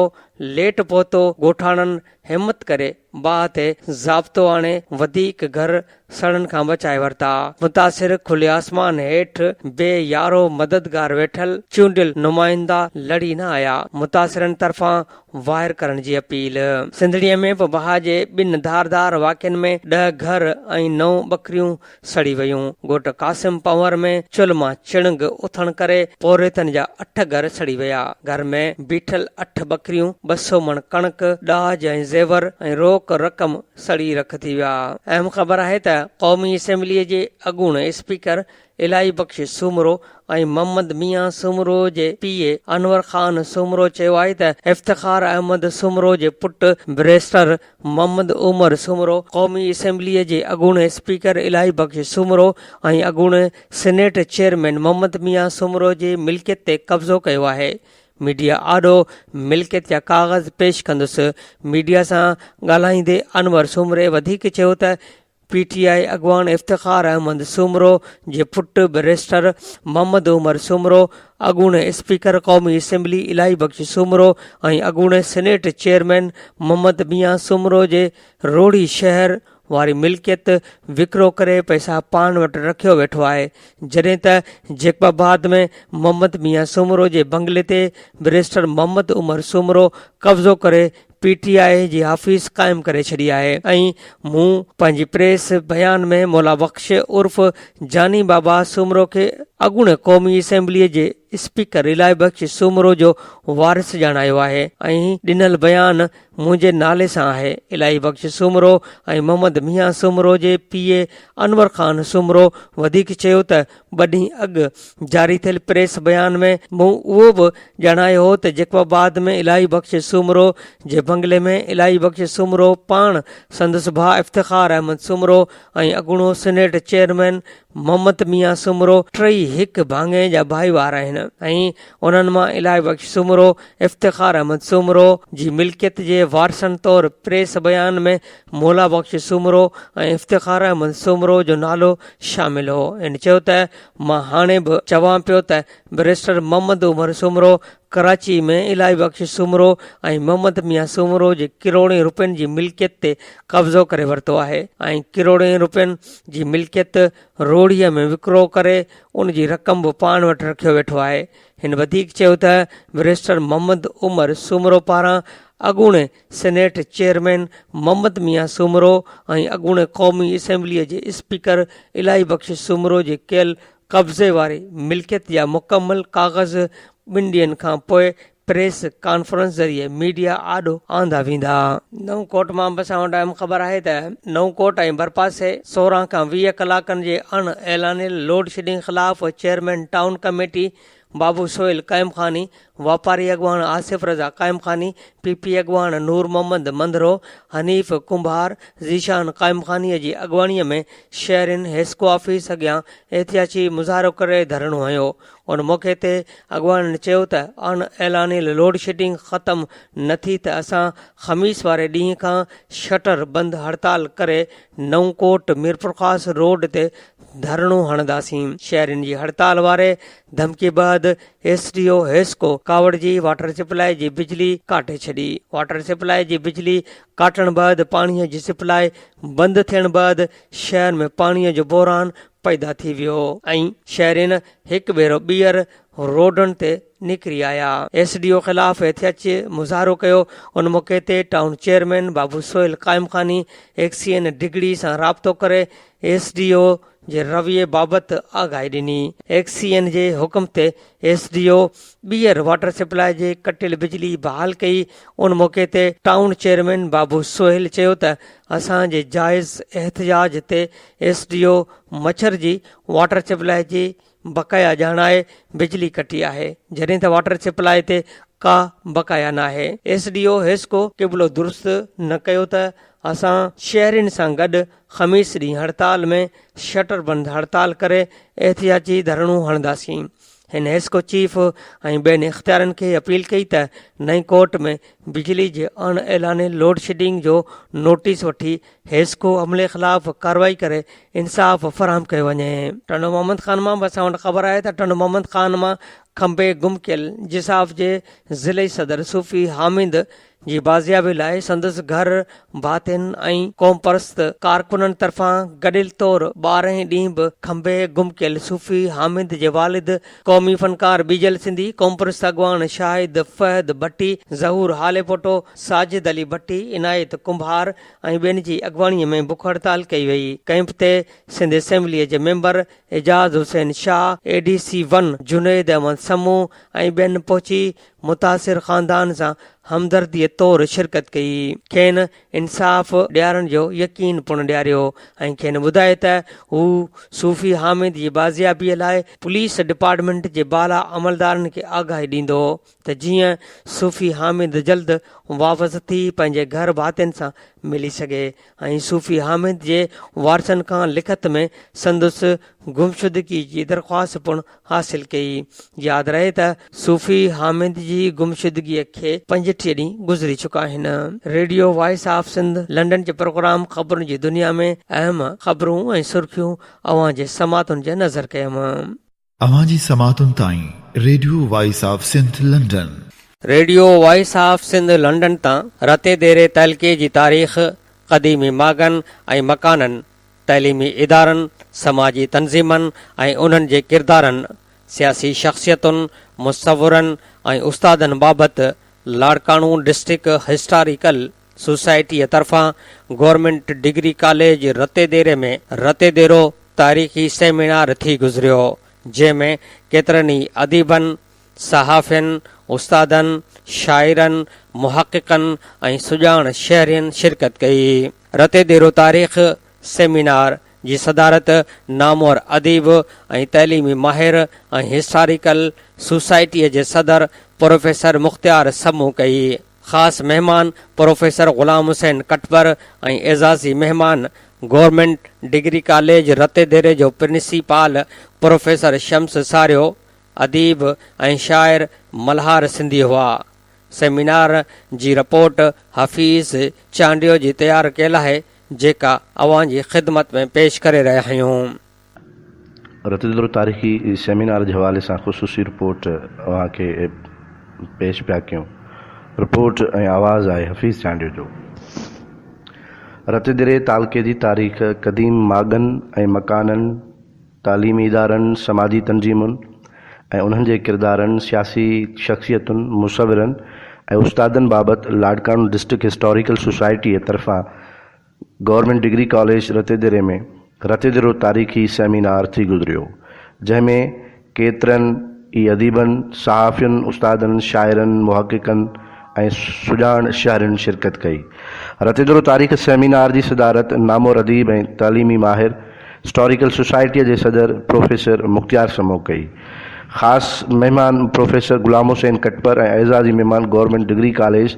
ليٽ پهتو، ڳوٺاڻن همت ڪري باهه تي ضابطو آڻي وڌيڪ گهر سڙڻ کان بچائي ورتا. متاثر کلي آسمان هيٺ بي يارو مددگار ويٺل چونڊيل نمائندا لڙي نه آيا، متاثرن طرفان واهر ڪرڻ جي اپيل. سنڌڙيء ۾ به باهه جي ٻن ڌار ڌار واقعن ۾ ڏهه گهر ۽ نو ٻڪريون سڙي ويون. ڳوٺ قاسم پنهور ۾ چلهه مان چڻنگ اٿڻ ڪري پورهيتن جا اٺ گهر سڙي ويا. گهر ۾ بيٺل اٺ ٻڪريون، 200 مڻ ڪڻڪ، ڏاج ۽ زيور ۽ روڪ رقم سڙي رک ٿي ويا. اهم خبر آهي ته قومي اسيمبليء جي اڳوڻي اسپيڪر الاهي بخش سومرو ۽ محمد ميان سومرو جي پيء انور خان سومرو چيو آهي ته افتخار احمد سومرو جي پٽ بئريسٽر محمد عمر سومرو قومي اسيمبليء جي اڳوڻي اسپيڪر الاهي بخش سومرو ۽ اڳوڻي سينيٽ چيئرمين محمد ميان سومرو جي ملڪيت تي قبضو ڪيو آهي. ميڊيا آڏو ملڪيت جا ڪاغذ پيش ڪندس. ميڊيا سان ڳالهائيندي انور سومري وڌيڪ چيو ته پي ٽي آء اڳواڻ افتخار احمد سومرو جي پٽ بئريسٽر محمد عمر سومرو، اڳوڻي اسپيڪر قومي اسيمبلي الاهي بخش سومرو ۽ اڳوڻي سينيٽ چيئرمين محمد ميان سومرو جي روهڙي شهر، واري ملڪيت وڪرو ڪري پئسا پاڻ وٽ رکيو ويٺو آهي جڏهن ته جيڪب آباد ۾ محمد ميان سومرو جي بنگلي تي بئريسٽر محمد عمر سومرو قبضو ڪري پي ٽي آء جي آفيس قائم ڪري ڇڏي آهي ۽ مون پنهنجي پريس بيان ۾ مولا بخش عرف جاني بابا سومرو کي اڳوڻي قومي اسيمبليء جي اسپيڪر الاهي بخش سومرو جو وارث ڄاڻايو آهي ۽ ڏنل بيان منهنجي نالي سان آهي. الاهي بخش سومرو ۽ محمد ميان سومرو جي پيء انور خان سومرو وڌيڪ چيو ته ٻه ڏينهن اڳ جاري ٿيل پريس بيان ۾ مون اهو به ڄاڻايو هو ته جيڪب آباد ۾ الاهي بخش سومرو جي بنگلي ۾ الاهي بخش سومرو پاڻ سندس ڀاء افتخار احمد سومرو ۽ اڳوڻو سينيٽ چيئرمين محمد ميان سومرو ٽئي هڪ ڀاڱي جا ڀائيوار آهن ۽ انهن مان الاهي بخش سومرو، افتخار احمد سومرو جي ملڪيت جي وارثن طور پريس بيان ۾ مولا بخش سومرو ۽ افتخار احمد سومرو جو نالو شامل هو. هن چيو ته مان هاڻي به چوان پيو ته بئريسٽر محمد عمر سومرو ڪراچي ۾ الاهي بخش سومرو ۽ محمد ميان سومرو جي ڪروڙين روپين جي ملڪيت تي قبضو ڪري ورتو آهي ۽ ڪروڙين روپين جي ملڪيت روهڙي ۾ وڪرو ڪري ان جي رقم به پاڻ وٽ رکيو ويٺو آهي. هن وڌيڪ چيو ته بئريسٽر محمد عمر سومرو پاران اڳوڻي سينيٽ چيئرمين محمد ميان سومرو ۽ اڳوڻي قومي اسيمبليء جي اسپيڪر الاهي بخش سومرو جي ڪيل قبضي واري ملڪيت جا مڪمل ڪاغذ ٻن ڏينهن کان پوء پريس ڪانفرنس ذريعي ميڊيا آڏو آندا ويندا. نئون ڪوٽ مان به اسان وٽ اهم خبر آهي ته نئون ڪوٽ ۽ ڀرپاسي 16 کان 20 ڪلاڪن جي اڻ اعلانيل لوڊشيڊنگ خلاف chairman town committee Babu Sohail Qaimkhani, واپاري اڳواڻ آصف رضا قائمخاني، پي پي اڳواڻ نور محمد منڌرو، حنيف ڪنڀار، ذيشان قائمخاني جي اڳواڻي ۾ شهرين حيسڪو آفيس اڳيان احتجاجي مظاهرو ڪري ڌرڻو هنيو. ان موقعي تي اڳواڻن چيو ته اڻ اعلانيل لوڊشيڊنگ ختم نه ٿي ته اسان خميس واري ڏينهن کان شٽر بند هڙتال ڪري نئون ڪوٽ ميرپورخاص روڊ تي ڌرڻو هڻنداسين. شهرين جي هڙتال واري ڌمڪي بعد ايس ڊي او حيسڪو ڪاوڙجي واٽر سپلائي جي بجلي ڪاٽي ڇڏي. واٽر سپلائي جي بجلي ڪاٽڻ بعد پاڻي جي سپلائي بند ٿيڻ بعد شهر ۾ پاڻي جو بحران پيدا ٿي ويو ۽ شهرين هڪ ڀيرو ٻيهر روڊن تي نڪري آيا. ايس ڊي او خلاف احتجاجي مظاهرو ڪيو. ان موقعي تي town chairman Babu Sohail Qaimkhani XEN Digri سان رابطو ڪري ايس ڊي او جي رويي بابت آگاهي ڏني. ايڪسين جي حڪم تي ايس ڊي او ٻيهر واٽر سپلائي جي ڪٽيل بجلي بحال ڪئي. ان موقعي تي ٽائون چيئرمين بابو سهيل چيو ته اسان جي جائز احتجاج تي ايس ڊي او مڇر جي واٽر سپلائي جي بقايا ڄاڻائي بجلي ڪٽي آهي جڏهن ته واٽر سپلائي تي ڪا بقايا ناهي. ايس ڊي او حيسڪو قبلو درست نه ڪيو ته اسان شهرين سان گڏ خميس ڏينهن هڙتال ۾ شٽر بند هڙتال ڪري احتجاجي ڌرڻو هڻنداسين. هن حيسڪو چيف ۽ ٻين اختيارين کي اپيل ڪئي ته نئين ڪوٽ ۾ بجلي جي اڻ اعلانيل لوڊشيڊنگ جو نوٽيس وٺي حيسڪو عملي خلاف ڪارروائي ڪري انصاف فراهم ڪيو وڃي. ٽنڊو محمد خان مان به اسان وٽ خبر آهي ته ٽنڊو محمد خان مان کنڀي گم ڪيل جساف جي ضلعي صدر صوفي حامد جي بازيابي لاء سندس گهر ڀاتين ۽ قومپرست ڪارڪنن طرفان گڏيل طور ٻارهين ڏينهن به کنڀي گم ڪيل صوفي حامد جي والد قومي فنڪار ٻيجل سنڌي، قومپرست اڳواڻ شاهد فهد ڀٽي، ظهور هاليپوٽو، ساجد علي ڀٽي، عنايت ڪنڀار ۽ ٻين جي اڳواڻي ۾ بک هڙتال ڪئي وئي. ڪئمپ تي سنڌ اسيمبليء جي member Ejaz Hussain Shah, A D C one Junaid Ahmed Samoon ۽ ٻين پهچي متاثر خاندان سان همدرديء طور شرڪت ڪئي. کين انصاف ڏيارڻ جو يقين پڻ ڏياريو ۽ کين ٻڌايو ته هو صوفي حامد جي بازيابيء لاء پوليس ڊپارٽمينٽ جي بالا عملدارن کي آگاهي ڏيندو ته جيئن صوفي حامد جلد واپس ٿي پنهنجي گهر ڀاتين سان ملي سگهي ۽ صوفي حامد جي وارثن کان لکت ۾ سندس گمشدگي جي درخواست پڻ حاصل ڪئي. ياد رهي ته صوفي حامد جي گمشدگي کي 35 ڏينهن گذري چڪا آهن. Radio voice of Sindh London جي پروگرام خبرن جي دنيا ۾ اهم خبرون ۽ سرخيون اوهان جي سماعتن جي نظر ڪيم. اوهان جي سماعتن تائين radio voice of Sindh London. Radio voice of Sindh London تان رتي ديري تعلقي جي تاريخ. قديمي ماڳن ۽ مڪانن، تعليمي ادارن، سماجي تنظيمن ۽ انهن جي ڪردارن، سياسي شخصيتن، مصورن ۽ استادن بابت لاڙڪاڻو ڊسٽرڪٽ هسٽاريڪل سوسائٽيء طرفان گورنمينٽ ڊگري ڪاليج رتيديري ۾ رتيديرو تاريخي سيمينار ٿي گذريو، جنهن ۾ ڪيترن ئي اديبن، صحافين، استادن، شاعرن، محققن ۽ سڄاڻ شهرين شرڪت ڪئي. رتيديرو تاريخ سيمينار جي صدارت نامور اديب ۽ تعليمي ماهر ۽ هسٽاريڪل سوسائٽيء جي صدر پروفيسر مختيار سمون ڪئي. خاص مهمان پروفيسر غلام حسين ڪٽپر ۽ اعزازي مهمان گورنمينٽ ڊگري ڪاليج رتيديري جو پرنسيپال پروفيسر شمس ساريو، اديب ۽ شاعر ملهار سنڌي هئا. سيمينار جي رپورٽ حفيظ چانڊيو جي تيار ڪيل آهي، جيڪا اوهان جي خدمت ۾ پيش ڪري رهيا آهيون. رتيدرو تاريخي سيمينار جي حوالي سان خصوصي رپورٽ اوهان کي پيش پيا ڪيون. رپورٽ ۽ آواز آهي حفيظ چانڊيو جو. رتيدري تعلقي جي تاريخ قديم ماڳن ۽ مڪانن، تعليمي ادارن، سماجي تنظيمن ۽ انهن جي ڪردارن، سياسي شخصيتن، مصورن ۽ استادن بابت لاڙڪاڻو ڊسٽرڪٽ هسٽاريڪل سوسائٽيء طرفان گورنمينٽ ڊگري ڪاليج رتيديري ۾ رتيديرو تاريخي سيمينار ٿي گذريو، جنهن ۾ ڪيترن ئي اديبن، صحافين، استادن، شاعرن، محققن ۽ سڄاڻ شهرين شرڪت ڪئي. رتيديرو تاريخ سيمينار جي صدارت نامور اديب ۽ تعليمي ماهر، هسٽاريڪل سوسائٽيء جي صدر پروفيسر مختيار سمون ڪئي. خاص مهمان پروفيسر غلام حسين ڪٽپر ۽ اعزازي مهمان گورنمينٽ ڊگري ڪاليج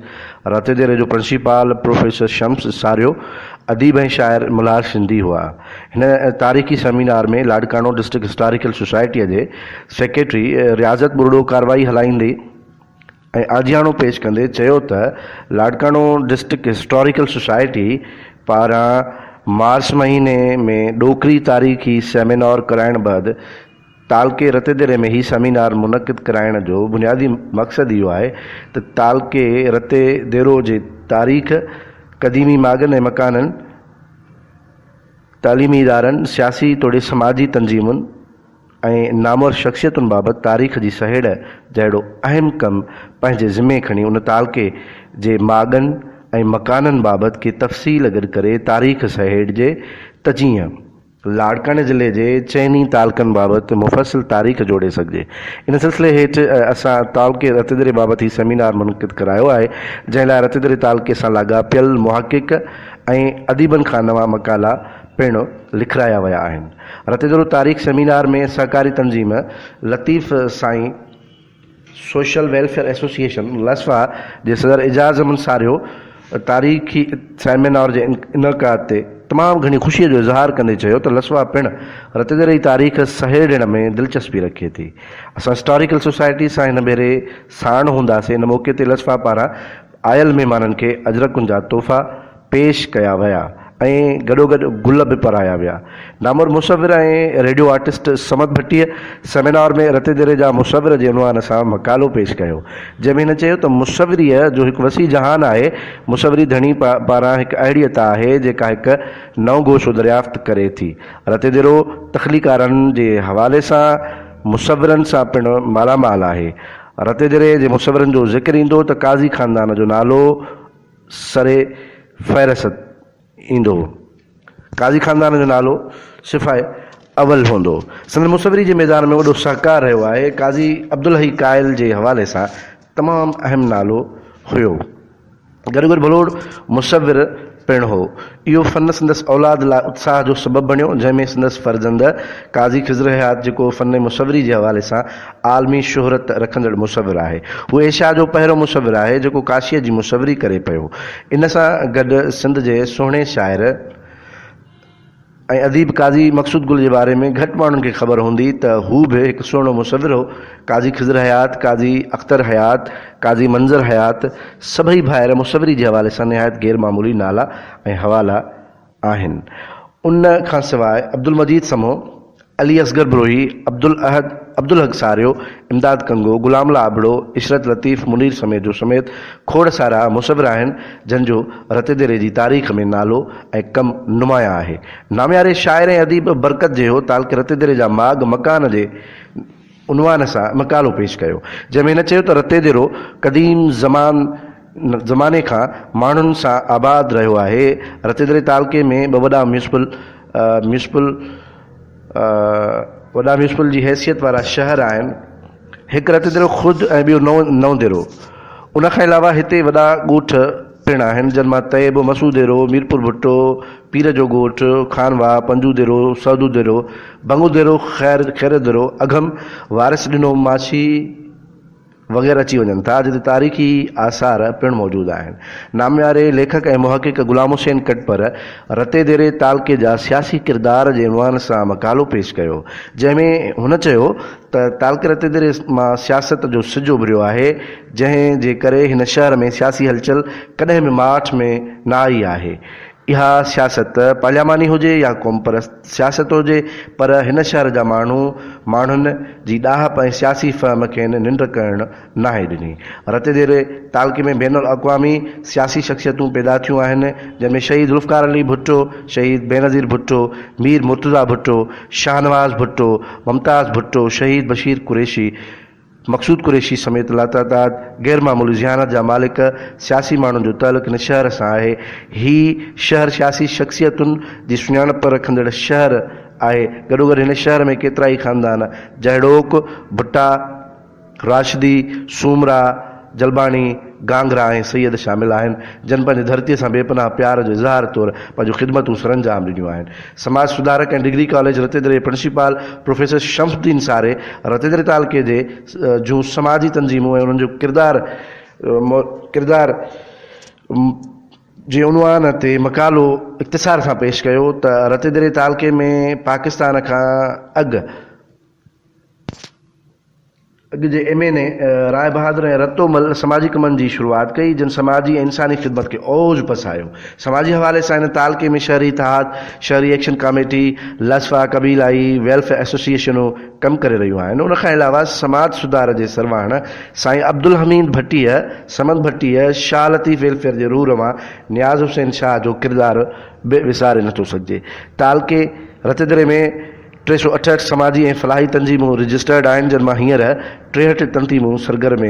رتيديري جو پرنسيپال پروفيسر شمس ساريو، اديب ۽ شاعر ملهار سنڌي هئا. هن تاريخي سيمينار ۾ لاڙڪاڻو ڊسٽرڪٽ هسٽاريڪل سوسائٽيء جي سيڪريٽري رياضت ٻرڙو ڪارروائي هلائيندي ۽ آجياڻو پيش ڪندي چيو ته لاڙڪاڻو ڊسٽرڪٽ هسٽاريڪل سوسائٽي پاران مارچ مهيني ۾ ڏوڪري تاريخي سيمينار ڪرائڻ بعد تعلقي رتيديري ۾ هي سيمينار منعقد ڪرائڻ جو بنيادي مقصد اهو آهي ته تعلقي رتيديرو جي تاريخ، قديمي ماڳن ۽ مڪانن، تعليمي ادارن، سياسي توڙي سماجي تنظيمن، ۽ نامور شخصيتن بابت تاريخ جي سهيڙ جهڙو اهم ڪم پنهنجي ذمي کڻي ان تعلقي جي ماڳن ۽ مڪانن بابت ڪي تفصيل گڏ ڪري تاريخ سهيڙجي ته جيئن لاڙڪاڻي ضلعي جي چئني تعلقن بابت مفصل تاريخ جوڙي سگهجي. ان سلسلي هيٺ اسان تعلقي رتيدري بابت هي سيمينار منعقد ڪرايو آهي، جنهن لاء رتيدري تعلقي سان لاڳاپيل محقق ۽ اديبن کان نوان مقالا پڻ لکرايا ويا آهن. رتيدرو تاريخ سيمينار ۾ سهڪاري تنظيم لطيف سائين سوشل ويلفيئر ايسوسيئيشن، لسوا، جي صدر اعجاز احمد ساريو تاريخي سيمينار جي انعقاد تي تمام گهڻي خوشي جو اظهار ڪندي چيو ته لسوا پڻ رتيدري جي تاريخ سهيڙڻ ۾ دلچسپي رکي ٿي. اسان هسٽاريڪل سوسائٽي سان هن ڀيري ساڻ هونداسين. ان موقعي تي لسوا پاران آيل مهمانن کي اجرڪن جا تحفا پيش ڪيا ويا ۽ گڏوگڏ گل به پرايا ويا. نامور مصور ۽ ريڊيو آرٽسٽ صمد ڀٽيء سيمينار ۾ رتيديري جا مصور جي عنوان سان مقالو پيش ڪيو، جنهن ۾ هن چيو ته مصوريء جو هڪ وسيع جهان آهي، مصوري ڌڻي پاران هڪ اهڙي عطا آهي، جيڪا هڪ نئون گوشو دريافت ڪري ٿي. رتيديرو تخليقارن جي حوالي سان مصورن سان پڻ مالا مال آهي. رتيديري جي مصورن جو ذڪر ايندو ته قاضي خاندان جو نالو سر فهرست ايندو هو. قاضي خاندان جو نالو صفحه اول هوندو هو. سندن مصوري جي ميدان ۾ وڏو سهڪار رهيو آهي. قاضي عبدالحئي قائل جي حوالي سان تمام اهم نالو هيو. گڏوگڏ ڀلوڙ مصور پڻ هو. اهو فن سندس اولاد لاء اتساهه جو سبب بڻيو، جنهن ۾ سندس فرزند قاضي خضر حيات جيڪو فن مصوري جي حوالي سان عالمي شهرت رکندڙ مصور آهي. هو ايشيا جو پهريون مصور آهي جيڪو ڪاشيء جي مصوري ڪري پيو. ان سان گڏ سنڌ جي سهڻي شاعر ۽ اديب قاضي مقصود گل جي باري ۾ گهٽ ماڻهن کي خبر هوندي ته هو به هڪ سهڻو مصور هو. قاضي خضر حيات، قاضي اختر حيات، قاضي منظر حيات سڀئي ڀائر مصوري جي حوالي سان نهايت غير معمولي نالا ۽ حوالا آهن. ان کان سواء عبدالمجيد سمون، علي اصغر بروهي، عبدالاحد، عبدالحق ساريو، امداد ڪنگو، غلام الله ابڙو، عشرت لطيف، منير سميجو سميت کوڙ سارا مصور آهن جن جو رتيديري جي تاريخ ۾ نالو ۽ ڪم نمايان آهي. نامياري شاعر ۽ اديب برڪت جيهو تعلقي رتيديري جا ماڳ مڪان جي عنوان سان مقالو پيش ڪيو جنهن ۾ هن چيو ته رتيديرو قديم زمان زماني کان ماڻهن سان آباد رهيو آهي. رتيديري تعلقي ۾ ٻه وڏا ميونسپل ميونسپل وڏا ميونسپل جي حيثيت وارا شهر آهن. هڪ رتيديرو خود ۽ ٻيو نئون ديرو. ان کان علاوه هتي وڏا ڳوٺ پڻ آهن، جن مان طيب، مسوديرو، ميرپور ڀٽو، پير جو ڳوٺ، خانواهه، پنجو ديرو، سعدو ديرو، بنگو ديرو، خير خيرديرو، اگهم، وارث ڏنو ماڇي، وغيره اچي وڃن ٿا، جتي تاريخي آثار پڻ موجود آهن. نامياري ليکڪ ۽ محقق غلام حسين ڪٽپر رتيديري تعلقي جا سياسي ڪردار جي عنوان سان مقالو پيش ڪيو، جنهن ۾ هن چيو ته تعلقي رتيديري مان سياست جو سج اڀريو آهي، جنهن جي ڪري هن شهر ۾ سياسي هلچل ڪڏهن به ماٺ ۾ نه آئي آهي. اها سياست پارلياماني هجي يا قومپرست سياست هجي پر هن شهر جا ماڻهو ماڻهن جي ڏاهپ ۽ سياسي فهم کين ننڊ ڪرڻ ناهي ڏني. رتيديري تعلقي ۾ بين الاقوامي سياسي شخصيتون پيدا ٿيون آهن جن ۾ شهيد ذوالفقار علي ڀٽو، شهيد بينظير ڀٽو، مير مرتضيٰ ڀٽو، شاهنواز ڀٽو، ممتاز ڀٽو، شهيد بشير قريشي، مقصود قريشي سميت لاتعداد غير معمولي ذهانت جا مالڪ سياسي ماڻهن جو تعلق هن شهر سان آهي. هي شهر سياسي شخصيتن جي سڃاڻپ رکندڙ شهر آهي. گڏوگڏ هن شهر ۾ ڪيترائي خاندان جهڙوڪ، ڀٽا، راشدي، سومرا، جلباڻي، گانگرا ۽ سيد شامل آهن، جن پنهنجي ڌرتيء سان بي پناهه پيار جو اظهار طور پنهنجون خدمتون سرانجام ڏنيون آهن. سماج سڌارڪ ۽ ڊگري ڪاليج رتيدري جي پرنسپال پروفيسر شمس الدين ساري رتيدري تعلقي جي جون سماجي تنظيمون ۽ انهن جو ڪردار ڪردار جي عنوان تي مقالو اختصار سان پيش ڪيو ته رتيدري تعلقي ۾ پاڪستان کان اڳ اڳ جي M N A Rai Bahadur ۽ Rato Mal سماجي ڪمن جي شروعات ڪئي، جن سماجي ۽ انساني خدمت کي اوج پسايو. سماجي حوالي سان هن تعلقي ۾ شهري اتحاد، شهري ايڪشن ڪاميٽي، لسفا، قبيلائي ويلفيئر ايسوسيئيشنون ڪم ڪري رهيون آهن. ان کان علاوه سماج سڌار جي سرواڻ سائين عبدالحميد ڀٽيء، صمد ڀٽيء، شاهه لطيف ويلفيئر جي روح روان نياز حسين شاهه جو ڪردار به وساري نٿو سگهجي. تعلقي رتيدري ۾ 368 سماجي ۽ فلاحي تنظيمون رجسٽرڊ آهن جن مان هينئر 63 تنطيمون سرگرم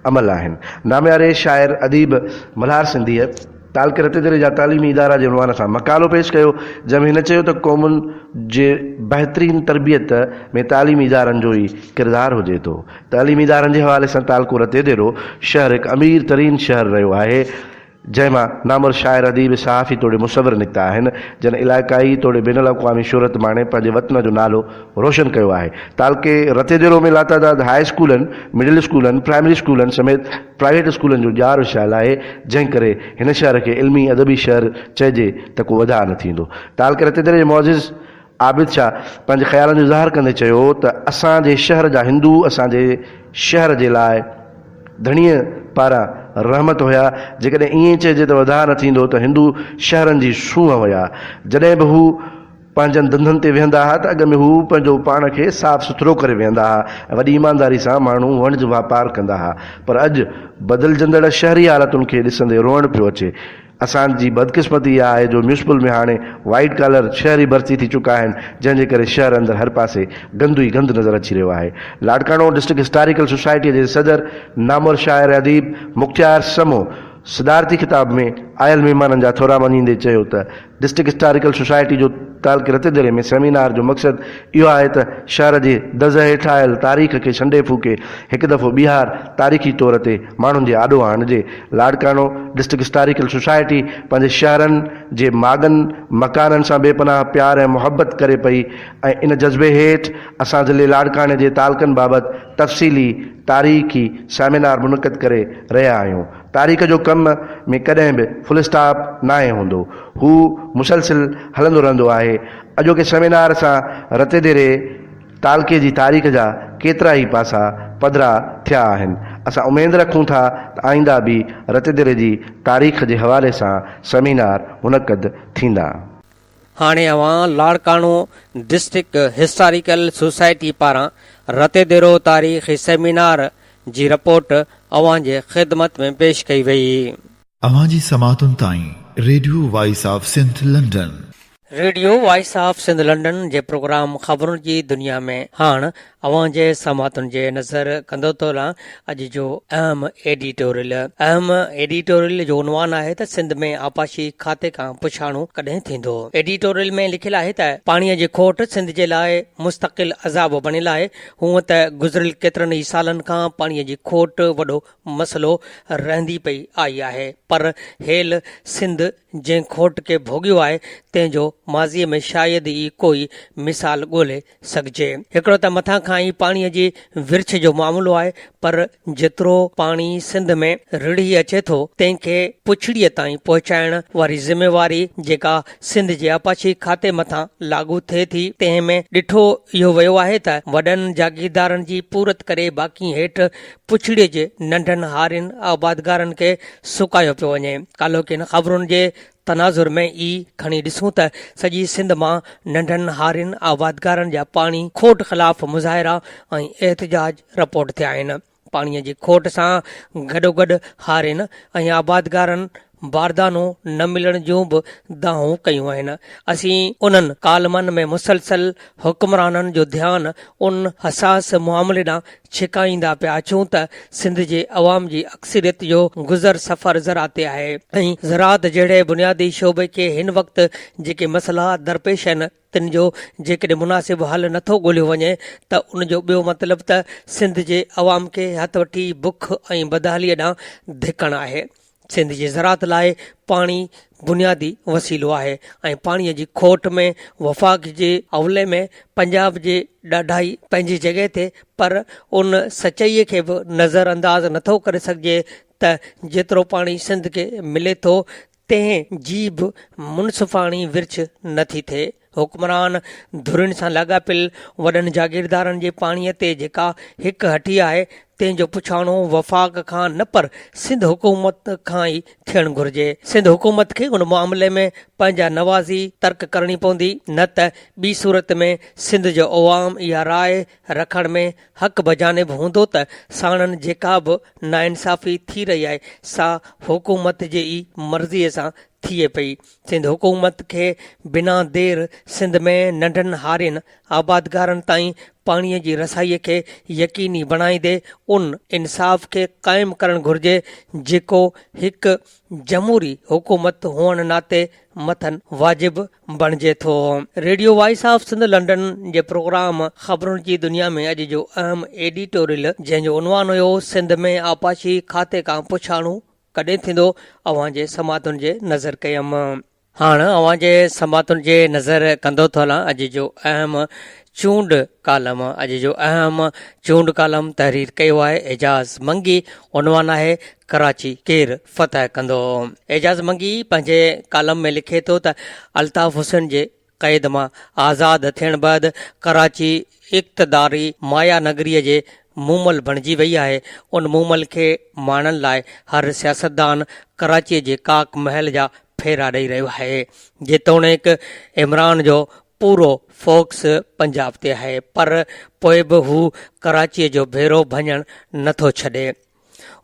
عمل آهن. نامياري شاعر اديب ملهار سنڌيء تعلقي رتيديري جا تعليمي ادارا جي عنوان سان مقالو پيش ڪيو جنهن ۾ هن چيو ته قومن جي بهترين تربيت ۾ تعليمي ادارن جو ئي ڪردار هجي ٿو. تعليمي ادارن جي حوالي سان تعلقو رتيديرو شهر هڪ امير ترين شهر رهيو آهي. جنهن مان نامور شاعر، اديب، صحافي توڙي مصور نڪتا آهن، جن علائقائي توڙي بين الاقوامي شهرت ماڻي پنهنجي وطن جو نالو روشن ڪيو آهي. تعلقي رتيديرو ۾ لاتعداد هاء اسڪولن، مڊل اسڪولن، پرائمري اسڪولن سميت پرائيويٽ اسڪولن جو ڄار وڇايل آهي، جنهن ڪري هن شهر کي علمي ادبي شهر چئجي ته ڪو وڌاء نه ٿيندو. تعلقي رتيديري جي معزز عابد شاهه پنهنجي خيالن جو اظهار ڪندي چيو ته اسان جي شهر جا هندو اسان جي شهر جي لاء ڌڻيء پاران رحمت هيا، جيڪڏهن ائين چئجي ته وڌاء نه ٿيندو ته هندو شهرن جي سونهن هيا، جڏهن به هو پنهنجن ڌنڌن تي ويهندا ها ته اڳ ۾ هو پنهنجو پاڻ کي صاف سٿرو ڪري ويهندا ها ۽ وڏي ايمانداري سان ماڻهو وڻج واپار ڪندا ها پر اڄ بدلجندڙ شهري حالتن کي ڏسندي روئڻ پيو اچي. اسان جي بدقسمتي اها آهي جو ميونسپل ۾ هاڻي وائيٽ ڪالر شهري ڀرتي ٿي چڪا آهن جنهن جي ڪري شهر اندر هر پاسي گند ئي گند نظر اچي رهيو آهي. لاڙڪاڻو ڊسٽرڪٽ هسٽاريڪل سوسائٽيء جي صدر نامور شاعر ۽ اديب مختيار سمو صدارتي خطاب ۾ آيل مهمانن جا ٿورا مڃيندي چيو ته ڊسٽرڪٽ هسٽاريڪل سوسائٽي جو تعلقي رتيديري ۾ سيمينار جو مقصد اهو آهي ته شهر جي دز هيٺ آيل تاريخ کي ڇنڊي ڦوڪي هڪ دفعو ٻيهار تاريخي طور تي ماڻهن جي آڏو آڻجي. لاڙڪاڻو ڊسٽرڪٽ هسٽاريڪل سوسائٽي پنهنجي شهرن جي ماڳن مڪانن سان بي پناهه پيار ۽ محبت ڪري پئي ۽ ان جذبي هيٺ اسان ضلعي لاڙڪاڻي جي تعلقن بابت تفصيلي تاريخي سيمينار منعقد ڪري رهيا آهيون. تاريخ جو ڪم ۾ ڪڏهن به فل اسٽاپ ناهي هوندو. هو مسلسل هلندو رهندو آهي. اڄوڪي سيمينار سان رتيديري تعلقي جي تاريخ جا ڪيترا ئي پاسا پڌرا ٿيا آهن. اسان اميد رکون ٿا ته آئنده به رتيديري جي تاريخ جي حوالي سان سيمينار منعقد ٿيندا. هاڻي اوهان لاڙڪاڻو ڊسٽرڪٽ هسٽاريڪل سوسائٽي پاران رتيديرو تاريخي سيمينار جي رپورٽ اوهان جي خدمت ۾ پيش ڪئي وئي. اوهان جي سماعتن تائين radio voice of Sindh London. Radio voice of Sindh London جي پروگرام خبرن جي دنيا ۾ هاڻ اوهان جي سماعتن جي نظر ڪندو ٿو هلان اڄ جو اهم ايڊيٽوريل. اهم ايڊيٽوريل جو عنوان آهي ته سنڌ ۾ آبپاشي کاتي کان پڇاڻو ڪڏهن ٿيندو؟ ايڊيٽوريل ۾ لکيل آهي ته پاڻي جي کوٽ سنڌ جي لاء مستقل عذاب بڻيل آهي، هونء ته گذريل ڪيترن ئي سالن کان پاڻي جي کوٽ وڏو مسئلو رهندي پئي آئي آهي پر هيل سنڌ جنهن کوٽ کي ڀوڳيو آهي تنهن جو ماضيء ۾ شايد ئي ڪوئي مثال ڳولي سگهجي. هڪڙو ته مٿان کان ئي پاڻيء جي ورڇ جو معاملو آهي پر جيترو پاڻي سنڌ ۾ رڙهي اچي ٿو تنهن کي پڇڙيء تائين پهچائڻ واري ذميواري جيڪا سنڌ جي آبپاشي کاتي مٿان لاڳو ٿئي ٿي تنهن ۾ ڏٺو اهو ويو آهي ته وڏن جاگيردارن جي پورت ڪري باقي هيٺ پڇڙيء جي ننڍن هارين آبادگارن کي سڪايو پيو وڃي. ڪالهوڪين خبرن جي تناظر ۾ ئي کڻي ڏسون ته سڄي سنڌ مان ننڍن هارين آبادگارن جا پاڻي کوٽ خلاف مظاهرا ۽ احتجاج رپورٽ ٿيا آهن. پاڻي جي کوٽ سان گڏوگڏ هارين ۽ آبادگارن باردانو نه ملڻ جون به دانهون ڪيون آهن. اسين انهن ڪالمن ۾ مسلسل حڪمرانن جو ڌيان ان حساس معاملي ڏانهن ڇڪائيندا پيا اچون ته سنڌ جي عوام جي اڪثريت جو گذر سفر زراعت تي آهي ۽ زراعت جهڙي بنيادي شعبي کي هن وقت جيڪي مسئلا درپيش آهن تن جو جيڪڏهن مناسب حل نٿو ڳوليو وڃي ته ان جو ٻيو مطلب ته سنڌ جي عوام کي هٿ وٺي بک ۽ بدحاليء ڏانهن ڌڪڻ آهي. سنڌ جي زراعت لاء پاڻي بنيادي وسيلو آهي ۽ پاڻي جي کوٽ ۾ وفاق جي اولي ۾ پنجاب جي ڏاڍائي پنهنجي جڳهه تي پر ان سچائيء کي به نظر انداز نٿو ڪري سگهجي ته جيترو پاڻي سنڌ کي ملي ٿو تنهن جي به منصفاڻي ورڇ نه ٿي ٿئي. حڪمران ڌرين سان لاڳاپيل وڏن جاگيردارن جي پاڻيء تي جيڪا هڪ هٺي آهي، تنهن جو پڇاڻو وفاق کان نه پر سنڌ حڪومت کان ئي ٿيڻ گهرجي. سنڌ حڪومت کي ان معاملي ۾ پنهنجا نوازي ترڪ ڪرڻي پوندي، نه ته ٻي صورت ۾ سنڌ جو عوام اها راء رکڻ ۾ حق بجانب هوندو ته ساڻن جيڪا به ناانصافي ٿي رهي آهي سا حڪومت جي ئي مرضيء سان ٿئي پئي. سنڌ حڪومت کي بنا دير سنڌ ۾ ننڍن هارين آبادگارن تائين پاڻي جي رسائي کي يقيني بڻائيندي ان انصاف کي قائم ڪرڻ گهرجي جيڪو هڪ جمهوري حڪومت هئڻ ناتي مٿن واجب بڻجي ٿو. Radio voice of Sindh London جي پروگرام خبرن جي دنيا ۾ اڄ جو اهم ايڊيٽوريل جنهن جو عنوان هيو سنڌ ۾ آبپاشي کاتي کان پڇاڻو ڪڏهن ٿيندو اوهان جي سماعتن جي نظر ڪيم. هاڻ اوهان جي سماعتن جي نظر ڪندو ٿو هلان اڄ جو اهم چونڊ ڪالم اڄ جو اهم چونڊ ڪالم تحرير ڪيو آهي اعجاز منگي عنوان آهي ڪراچي ڪير فتح ڪندو اعجاز منگي پنهنجي ڪالم ۾ لکي ٿو ته الطاف حسين جي قيد مان آزاد ٿيڻ بعد ڪراچي اقتداري مايا نگري جي مومل بڻجي وئي آهي ان مومل کي ماڻڻ لاء هر سياستدان ڪراچي جي ڪاڪ محل جا ڦيرا ڏئي رهيو آهي جيتوڻيڪ عمران جو پورو فوڪس پنجاب تي آهي پر پوء به هو ڪراچيء جو ڀيرو ڀڃڻ نٿو ڇڏي.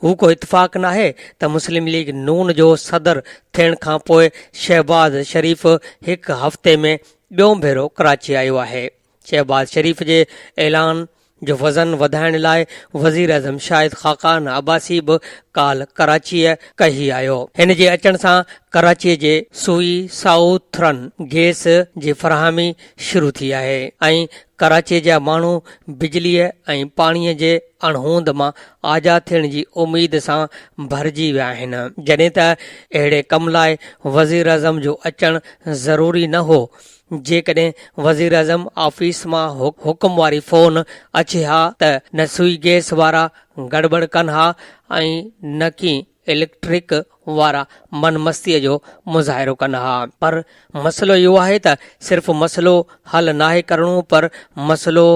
هو ڪو اتفاق ناهي ته مسلم ليگ نون جو صدر ٿيڻ کان پوء شهباز شريف هڪ هفتي ۾ ٻيون ڀيرو ڪراچي آيو آهي. شهباز شريف جي اعلان جو وزن وڌائڻ لاء وزيراعظم شاهد خاقان عباسي به ڪالهه ڪراچيء ڪهي آيو. هن جي اچڻ سان ڪراچيء جي سوئي سائوٿرن گيس جي فراهمي شروع ٿي آهي ۽ ڪراچيء جا ماڻهو بجليء ۽ پاڻيء جي اڻهوند مان آجا ٿيڻ جي اميد سان ڀرجي ويا آهن. جڏهن ته اهڙي ڪم لاء وزيراعظم جو اچڻ ضروري نه هو جيڪڏهن وزيراعظم آفيس مان حڪم واري فون اچي ها ته نه سوئي گئس وارا گڙٻڙ ڪن ها ۽ نه ڪي اليڪٽرڪ وارا من مستيء جو مظاهرو ڪن ها. پر مسئلو اهو آهي ته صرف مسئلو حل ناهي ڪرڻو پر مسئلو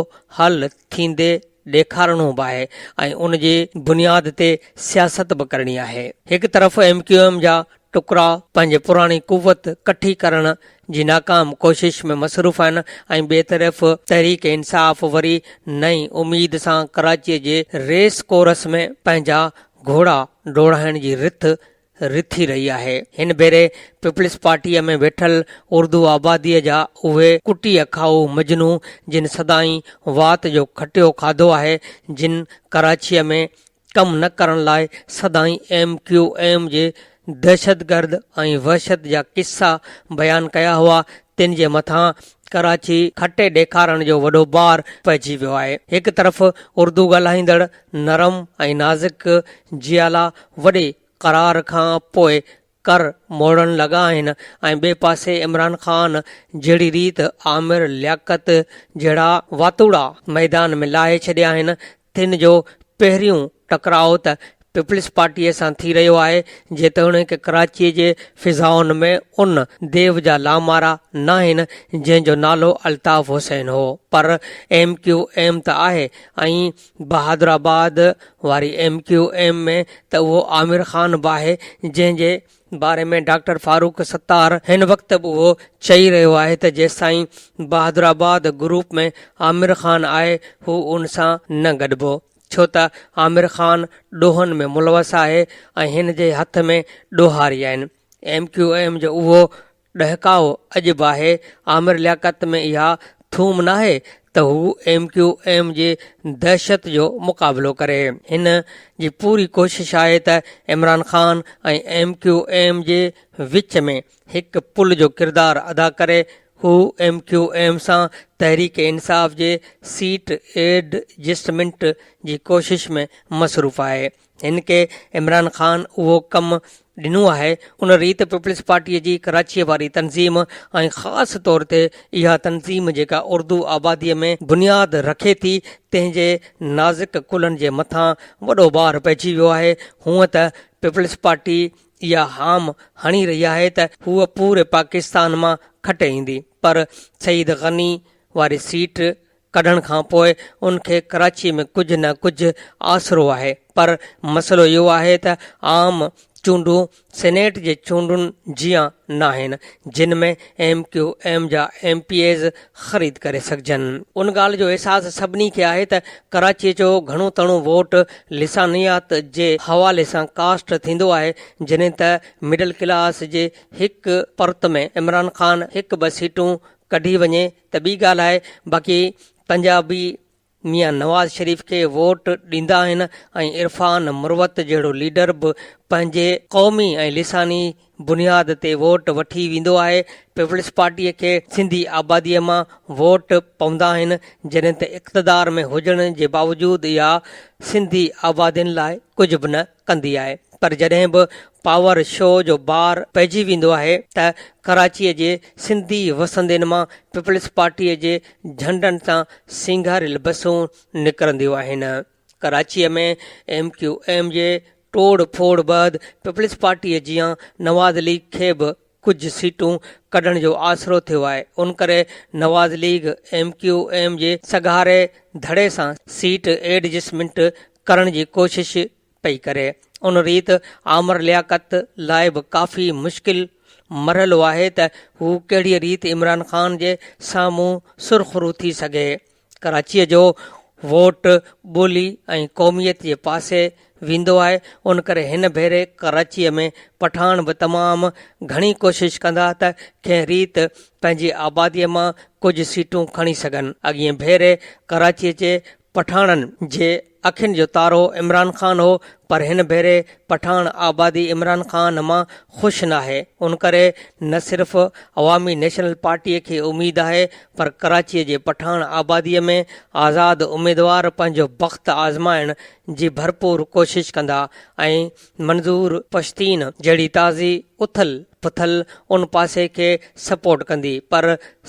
حل ٿيندي ڏيکارڻو به آهي ۽ ان جي بنياد تي سياست به ڪرڻي آهي. هڪ طرف ايم ڪيو ايم جا ٽڪرا پنهنجي پراڻي قوت ڪٺي ڪرڻ جي ناڪام ڪوشش ۾ مصروف آهن ۽ ٻئي طرف تحريڪ انصاف وري نئين اميد سان ڪراچيء جي ريس ڪورس ۾ پنهنجا گهوڙا ڊوڙائڻ جي رٿ رٿي رهي آهي. هن ڀيري پيپلز پارٽيء ۾ ويٺل اردو آباديء جا اهي ڪٽيء کائو مجنون جن سدائين وات جو کٽيو کاڌو آهي، جن ڪراچيء ۾ ڪم نه ڪرڻ لاء سدائين ايم ڪيو ايم جي دهشتگرد ۽ وحشت جا قصا بيان ڪيا هئا، تن جي مٿان ڪراچي کٽي ڏيکارڻ جو وڏو بار پئجي ويو آهي. هڪ طرف اردو ڳالهائيندڙ نرم ۽ نازڪ جيالا وڏي قرار کان پوء ڪر موڙڻ لڳا آهن ۽ ٻئي پاسي عمران خان جهڙي ريت عامر لياقت جهڙا واتوڙا ميدان ۾ لاهي ڇڏيا آهن تن جو پهريون ٽڪراء ته پيپلز پارٽيء سان ٿي رهيو آهي جيتوڻيڪ ڪراچيء جي فضائن ۾ ان ديو جا لامارا ناهن جنهن جو نالو الطاف حسين هو پر ايم ڪيو ايم ته آهي ۽ بهادر آباد واري ايم ڪيو ايم ۾ ته اهو عامر خان به آهي جنهن جي باري ۾ ڊاڪٽر فاروق ستار هن وقت به اهو چئي رهيو آهي ته جيستائين بهادر آباد گروپ ۾ عامر خان آهي هو ان سان نه گڏبو ڇو ته عامر خان ڏوهن ۾ ملوث آهي ۽ هن جي هٿ ۾ ڏوهاري آهن. ايم ڪيو ايم جو اهو ڏهڪاء اڄ به آهي، عامر لياقت ۾ اها ٿوم ناهي ته هو ايم ڪيو ايم جي دهشت جو مقابلو ڪري. هن جي پوري ڪوشش آهي ته Imran Khan ۽ M Q M جي وچ ۾ هڪ پل جو ڪردار ادا ڪري، هو ايم ڪيو ايم سان تحريڪ انصاف جي سيٽ ايڊجسٽمينٽ جي ڪوشش ۾ مصروف آهي. هن کي عمران خان اهو ڪم ڏنو آهي، ان ريت پيپلز پارٽيء جي ڪراچيء واري تنظيم ۽ خاص طور تي اها تنظيم جيڪا اردو آباديء ۾ بنياد رکي ٿي، تنهن جي نازڪ ڪلهن جي مٿان وڏو بار پئجي ويو آهي. هونء ته پيپلز پارٽي اها هام هڻي رهي آهي ته هوء پوري پاڪستان مان کٽي ايندي، پر سعيد غني واري سيٽ ڪڍڻ کان پوء ان کي ڪراچي ۾ ڪجهه نه ڪجهه آسرو آهي پر مسئلو اهو آهي ته عام چونڊون سينيٽ جي چونڊن جيان ناهن جن ۾ ايم ڪيو ايم جا ايم پي ايز خريد ڪري سگهجن. ان ڳالهه جو احساس سڀني کي آهي ته ڪراچي جو گهڻو تڻو ووٽ لسانيات جي حوالي سان ڪاسٽ ٿيندو آهي جڏهن ته مڊل ڪلاس جي هڪ پرت ۾ عمران خان هڪ ٻه سيٽون ڪڍي وڃي ته ٻي ڳالهه آهي باقي پنجابي ميان نواز شريف کي ووٽ ڏيندا آهن ۽ عرفان مروت جهڙو ليڊر به پنهنجي قومي ۽ لساني بنياد تي ووٽ وٺي ويندو آهي پيپلز پارٽي کي سنڌي آبادي مان ووٽ پوندا آهن جڏهن ته اقتدار ۾ هجڻ جي باوجود اها سنڌي آبادين لاء ڪجهه به نه ڪندي آهي پر جڏهن به پاور شو جو بار پئجي ويندو آهي ته ڪراچيء جي سنڌي وسندين مان پيپلز پارٽيء جي جهنڊن سان سينگاريل بسون نڪرنديون آهن. ڪراچيء ۾ ايم ڪيو ايم جي ٽوڙ ڦوڙ بعد پيپلز پارٽيء جيان نواز ليگ کي به ڪجهه سيٽون ڪڍڻ جو آسرو ٿيو آهي ان ڪري Nawaz league M Q M جي سگهاري ڌڙي سان سيٽ ايڊجسٽمينٽ ڪرڻ جي ڪوشش پئي ڪري ان ريت عامر لياقت لاء به ڪافي مشڪل مرحلو آهي ته هو ڪهڙي ريت عمران خان جي سامهون سرخرو ٿي سگهي ڪراچيء جو ووٽ ٻولي ۽ قوميت جي پاسي ويندو آهي، ان ڪري هن ڀيري ڪراچيء ۾ پٺاڻ به تمام گهڻي ڪوشش ڪندا ته ڪنهن ريت پنهنجي آباديء مان ڪجهه سيٽون کڻي سگهن. اڳئين ڀيري ڪراچيء جي پٺاڻن جي اکين جو تارو عمران خان هو پر هن ڀيري پٺاڻ آبادي عمران خان مان خوش ناهي ان ڪري نه صرف عوامي نيشنل پارٽي کي اميد آهي پر ڪراچي جي پٺاڻ آبادي ۾ آزاد اميدوار پنهنجو بخت آزمائڻ جي ڀرپور ڪوشش ڪندا ۽ منظور پشتين جهڙي تازي اٿل پٿل ان پاسي کي سپورٽ ڪندي پر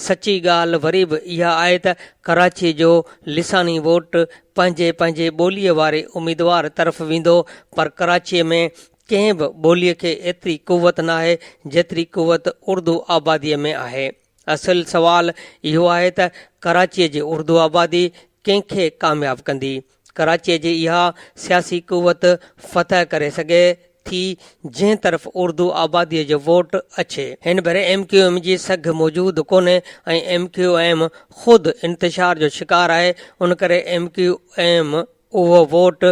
سچي ڳالهه وري به اها آهي ته ڪراچي جو لساني ووٽ پنهنجي پنهنجي ٻوليء واري اميدوار طرف ويندو پر ڪراچيء ۾ ڪنهن به ٻوليء کي ايتري قوت ناهي جيتري قوت اردو آباديء ۾ آهي. اصل سوال اهو آهي ته ڪراچيء جي اردو آبادي ڪنهن کي ڪامياب ڪندي؟ ڪراچيء جي اها سياسي قوت فتح ڪري سگهي ٿي جنهن طرف اردو آباديء جو ووٽ اڇي. هن ڀيري ايم ڪيو ايم جي سگهه موجود ڪونهي ۽ ايم ڪيو ايم خود انتشار جو شڪار آهي، ان ڪري ايم ڪيو ايم اهو ووٽ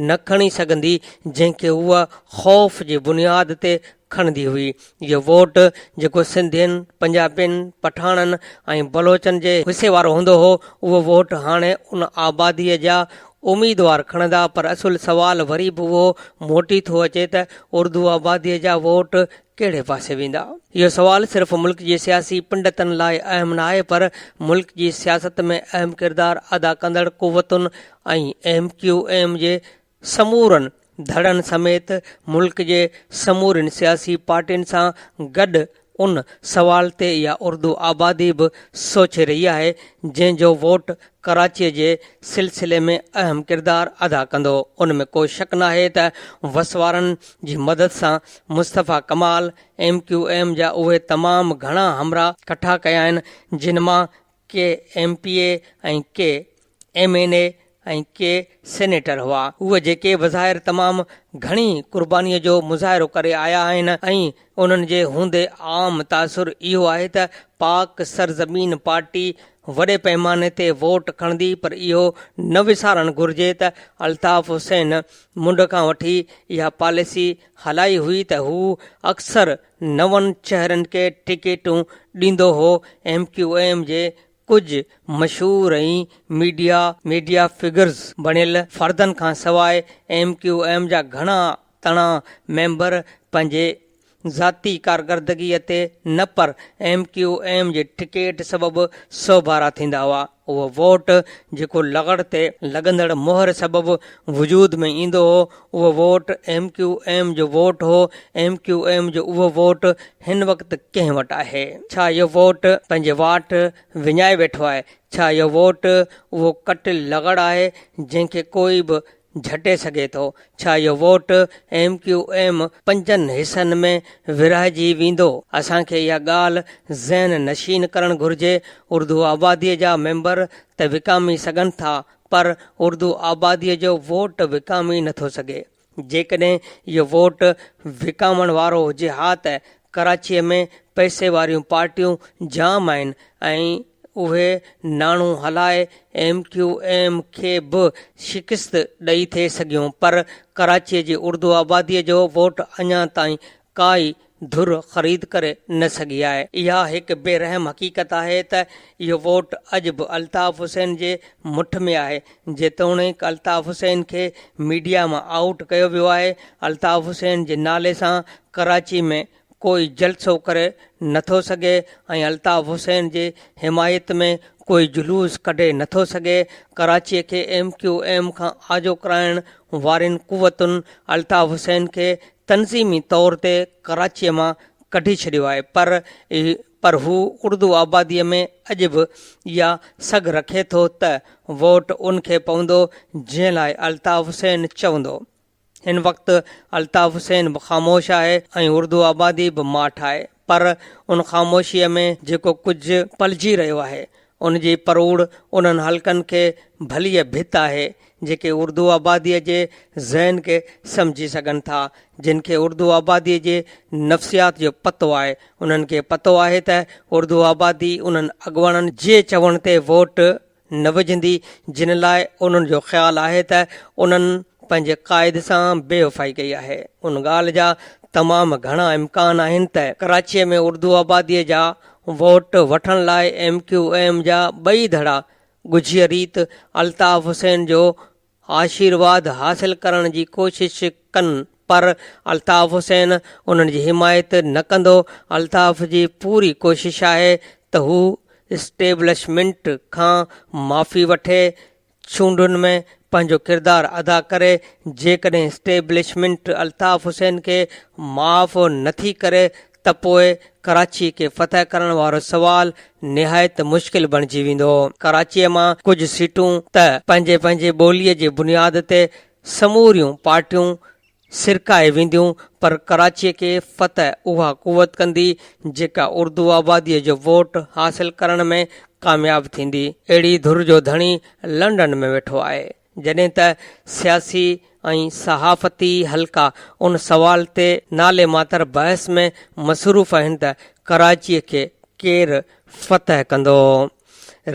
نه کڻي سگهندي جنهن کي هوء خوف جي بنياد تي کڻندي هئي. اهو ووٽ جيڪو سنڌين، پنجابين، پٺاڻن ۽ بلوچن جي حصي وارو هوندو هو، اهو ووٽ هاڻي ان آباديء جا اميدوار کڻندا پر اصل سوال وري به اهو موٽي ٿو اچي ته اردو آباديء جا ووٽ ڪهڙي پاسي ويندا؟ اهو سوال صرف ملڪ جي سياسي پنڊتن لاء اهم ناهي پر ملڪ جي سياست ۾ اهم ڪردار ادا ڪندڙ قوتن ۽ ايم ڪيو ايم جي سمورن ڌڙن سميت ملڪ جي سمورين سياسي پارٽين سان گڏ ان سوال تي اها اردو آبادي به سوچي رهي آهي جنهن جو ووٽ ڪراچيء جي سلسلي ۾ اهم ڪردار ادا ڪندو. ان ۾ ڪو شڪ ناهي ته وس وارن جي مدد سان Mustafa Kamal M Q M جا اهي تمام گهڻا همراهه ڪٺا ڪيا آهن جن مان ڪي ايم پي اي ۽ ڪي ايم اين اي ۽ ڪي سينيٽر هئا. اهي جيڪي بظاهر تمام گهڻي قربانيء جو مظاهرو ڪري آيا آهن ۽ انهن جي هوندي عام تاثر اهو آهي ته پاڪ سرزمين پارٽي وڏي پئماني تي ووٽ کڻندي پر اهو نه وسارڻ گهرجي ته الطاف حسين منڍ کان وٺي اها پاليسي هلائي هئي ته هو اڪثر نون چهرن کي ٽڪيٽون ڏيندو هو ايم ڪيو ايم جي ڪجهه مشهور ۽ ميڊيا ميڊيا فگرز بڻيل فردن کان سواء ايم ڪيو ايم جا گهڻا تڻا ميمبر پنهنجي ذاتي ڪارڪردگيء تي نه پر ايم ڪيو ايم جي ٽڪيٽ سبب سوڀارا ٿيندا هئا. اهو ووٽ جيڪو لغڙ تي لڳندڙ مهر سبب وجود ۾ ايندو هو، اهو ووٽ ايم ڪيو ايم جو ووٽ هو، ايم ڪيو ايم جو اهو ووٽ هن وقت ڪنهن وٽ آهي؟ ڇا اهو ووٽ پنهنجي واٽ وڃائي ويٺو آهي؟ ڇا اهو ووٽ اهو ڪٽيل لغڙ آهي جنهن کي ڪوئي به جهٽي سگهي ٿو؟ ڇا اهو ووٽ ايم ڪيو ايم پنجن حصن ۾ ورهائجي ويندو؟ اسان کي اها ڳالهه ذهن نشين ڪرڻ گهرجي، اردو آباديء جا ميمبر ته وڪامي سگهن ٿا پر اردو آباديء جو ووٽ وڪامي نٿو سگهي. جيڪڏهن اهو ووٽ وڪامڻ وارو هجي ها ته ڪراچيء ۾ پئسي واريون پارٽيون جام آهن ۽ اهي ناڻو هلائي ايم ڪيو ايم کي به شڪست ڏئي ٿي سگهيون پر ڪراچيء جي اردو آباديء جو ووٽ اڃا تائين ڪائي ڌر خريد ڪري نه سگهي آهي. اها هڪ بي رحم حقيقت آهي ته اهو ووٽ اڄ به الطاف حسين جي مٺ ۾ آهي. جيتوڻيڪ الطاف حسين کي ميڊيا مان آئوٽ ڪيو ويو آهي، الطاف حسين جي نالي سان ڪراچي ۾ ڪوئي جلسو ڪري نٿو سگهي ۽ الطاف حسين جي حمايت ۾ ڪوئي جلوس ڪڍي نٿو سگهي، ڪراچي کي ايم ڪيو ايم کان آجو ڪرائڻ وارين قوتن الطاف حسين کي تنظيمي طور تي ڪراچيء مان ڪڍي ڇڏيو آهي پر پر هو اردو آباديء ۾ اڄ به اها سگهه رکي ٿو ته ووٽ ان کي پوندو جنهن لاء الطاف حسين چوندو. هن وقت الطاف حسين به خاموش آهي ۽ اردو آبادي به ماٺ آهي پر ان خاموشيء ۾ جيڪو ڪجهه پلجي رهيو آهي ان جي پروڙ انهن حلقن کي ڀليء ڀت آهي، جيڪي اردو آباديء جي ذهن کي سمجهي سگهن ٿا، جن کي اردو آباديء جي نفسيات جو پتو آهي. انهن کي پتو آهي ته اردو آبادي انهن اڳواڻن جي چوڻ تي ووٽ نه وجهندي، جن لاء انهن جو خيال آهي ته انهن پنهنجي قائد سان بيوفائي ڪئي آهي. ان ڳالهه جا تمام گهڻا امڪان آهن ته ڪراچيء ۾ اردو آباديء جا ووٽ وٺڻ لاء ايم ڪيو ايم جا ٻئي ڌڙا ڳجهيء ريت الطاف حسين جو آشيرواد حاصل ڪرڻ جي ڪوشش ڪن پر الطاف حسين انهن جي حمايت نه ڪندو، الطاف جي پوري ڪوشش آهي ته هو اسٽيبلشمينٽ کان معافي وٺي چونڊن ۾ پنهنجو ڪردار ادا ڪري، جيڪڏهن اسٽيبلشمينٽ الطاف حسين کي معاف نٿي ڪري ته پوء ڪراچي کي فتح ڪرڻ وارو سوال نهايت مشڪل بڻجي ويندو. ڪراچيء مان ڪجهه سيٽون ته پنهنجي پنهنجي ٻوليء جي بنياد تي سموريون پارٽيون سرڪائي وينديون پر ڪراچيء کي فتح اها قوت ڪندي جيڪا اردو آباديء جو ووٽ حاصل ڪرڻ ۾ ڪامياب ٿيندي. اهڙي ڌر جو ڌڻي لنڊن ۾ ويٺو آهي. جڏهن ته سياسي ۽ صحافتي حلقا ان سوال تي نالي ماتر بحث ۾ مصروف آهن ته ڪراچيء کي ڪير فتح ڪندو؟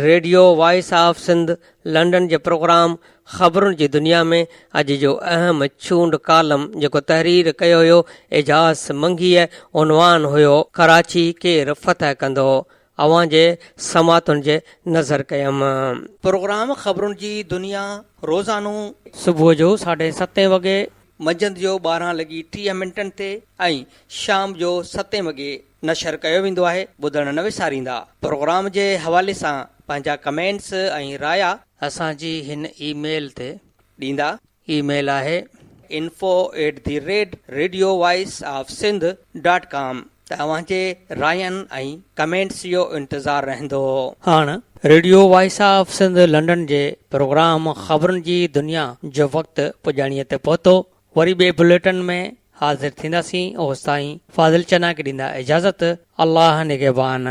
Radio voice of Sindh London جي پروگرام خبرن جي دنيا ۾ اڄ جو اهم چونڊ ڪالم جيڪو تحرير ڪيو هيو اعجاز منگيء عنوان هيو ڪراچي ڪير فتح ڪندو؟ اوهان جي سماعتن جي نظر ڪيم. پروگرام خبرن جي دنيا روزانو. صبح جو ساڍي ستين وڳي. منجهند جو 12 لڳي 30 منٽن تي ۽ شام جو ستين وڳي نشر ڪيو ويندو آهي ٻڌڻ نه وساريندا. پروگرام جي حوالي سان پنهنجا ڪمينٽس ۽ رايا. اسان جي هن اي ميل تي ڏيندا. اي ميل آهي. Info at the rate radio voice of Sindh dot com ته اوهان جي راين ۽ ڪمينٽس جو انتظار رهندو. هاڻ radio voice of Sindh London جي پروگرام خبرن جي دنيا جو وقت پڄاڻيء تي پهتو. وري ٻئي بليٽن ۾ حاضر ٿينداسين اوستائين فاضل چنا کي ڏيندا اجازت الله نگهبان.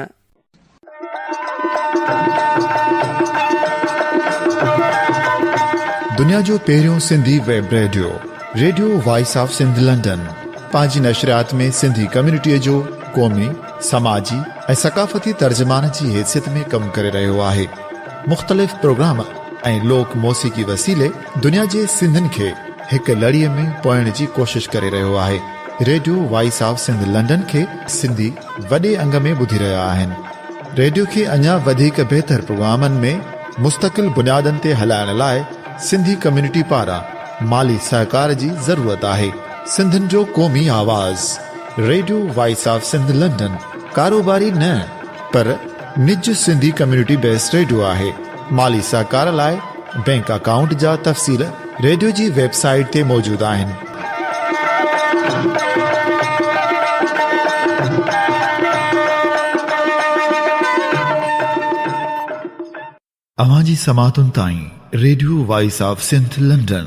دنيا جو پهريون Sindhi web radio, radio voice of Sindh London, پنهنجي نشريات ۾ سنڌي ڪميونٽيء جو قومي، سماجي ۽ ثقافتي ترجمان جي حيثيت ۾ ڪم ڪري رهيو آهي. مختلف پروگرام ۽ لوڪ موسيقي وسيلي دنيا جي سنڌين کي هڪ لڙيء ۾ پوئڻ جي ڪوشش ڪري رهيو آهي. Radio voice of Sindh London کي سنڌي وڏي انگ ۾ ٻڌي رهيا آهن. ريڊيو کي اڃا وڌيڪ بهتر پروگرامن ۾ مستقل بنيادن تي هلائڻ لاء سنڌي ڪميونٽي پاران مالي سهڪار جي ضرورت آهي. سنڌين جو قومي آواز radio voice of Sindh London ڪاروباري نه پر نج سنڌي ڪميونٽي بيسڊ ريڊيو آهي. مالي سهڪار لاء بينڪ اڪائونٽ جا تفصيل ريڊيو جي ويب سائيٽ تي موجود آهن. اوهان جي سماعتن تائين radio voice of Sindh London.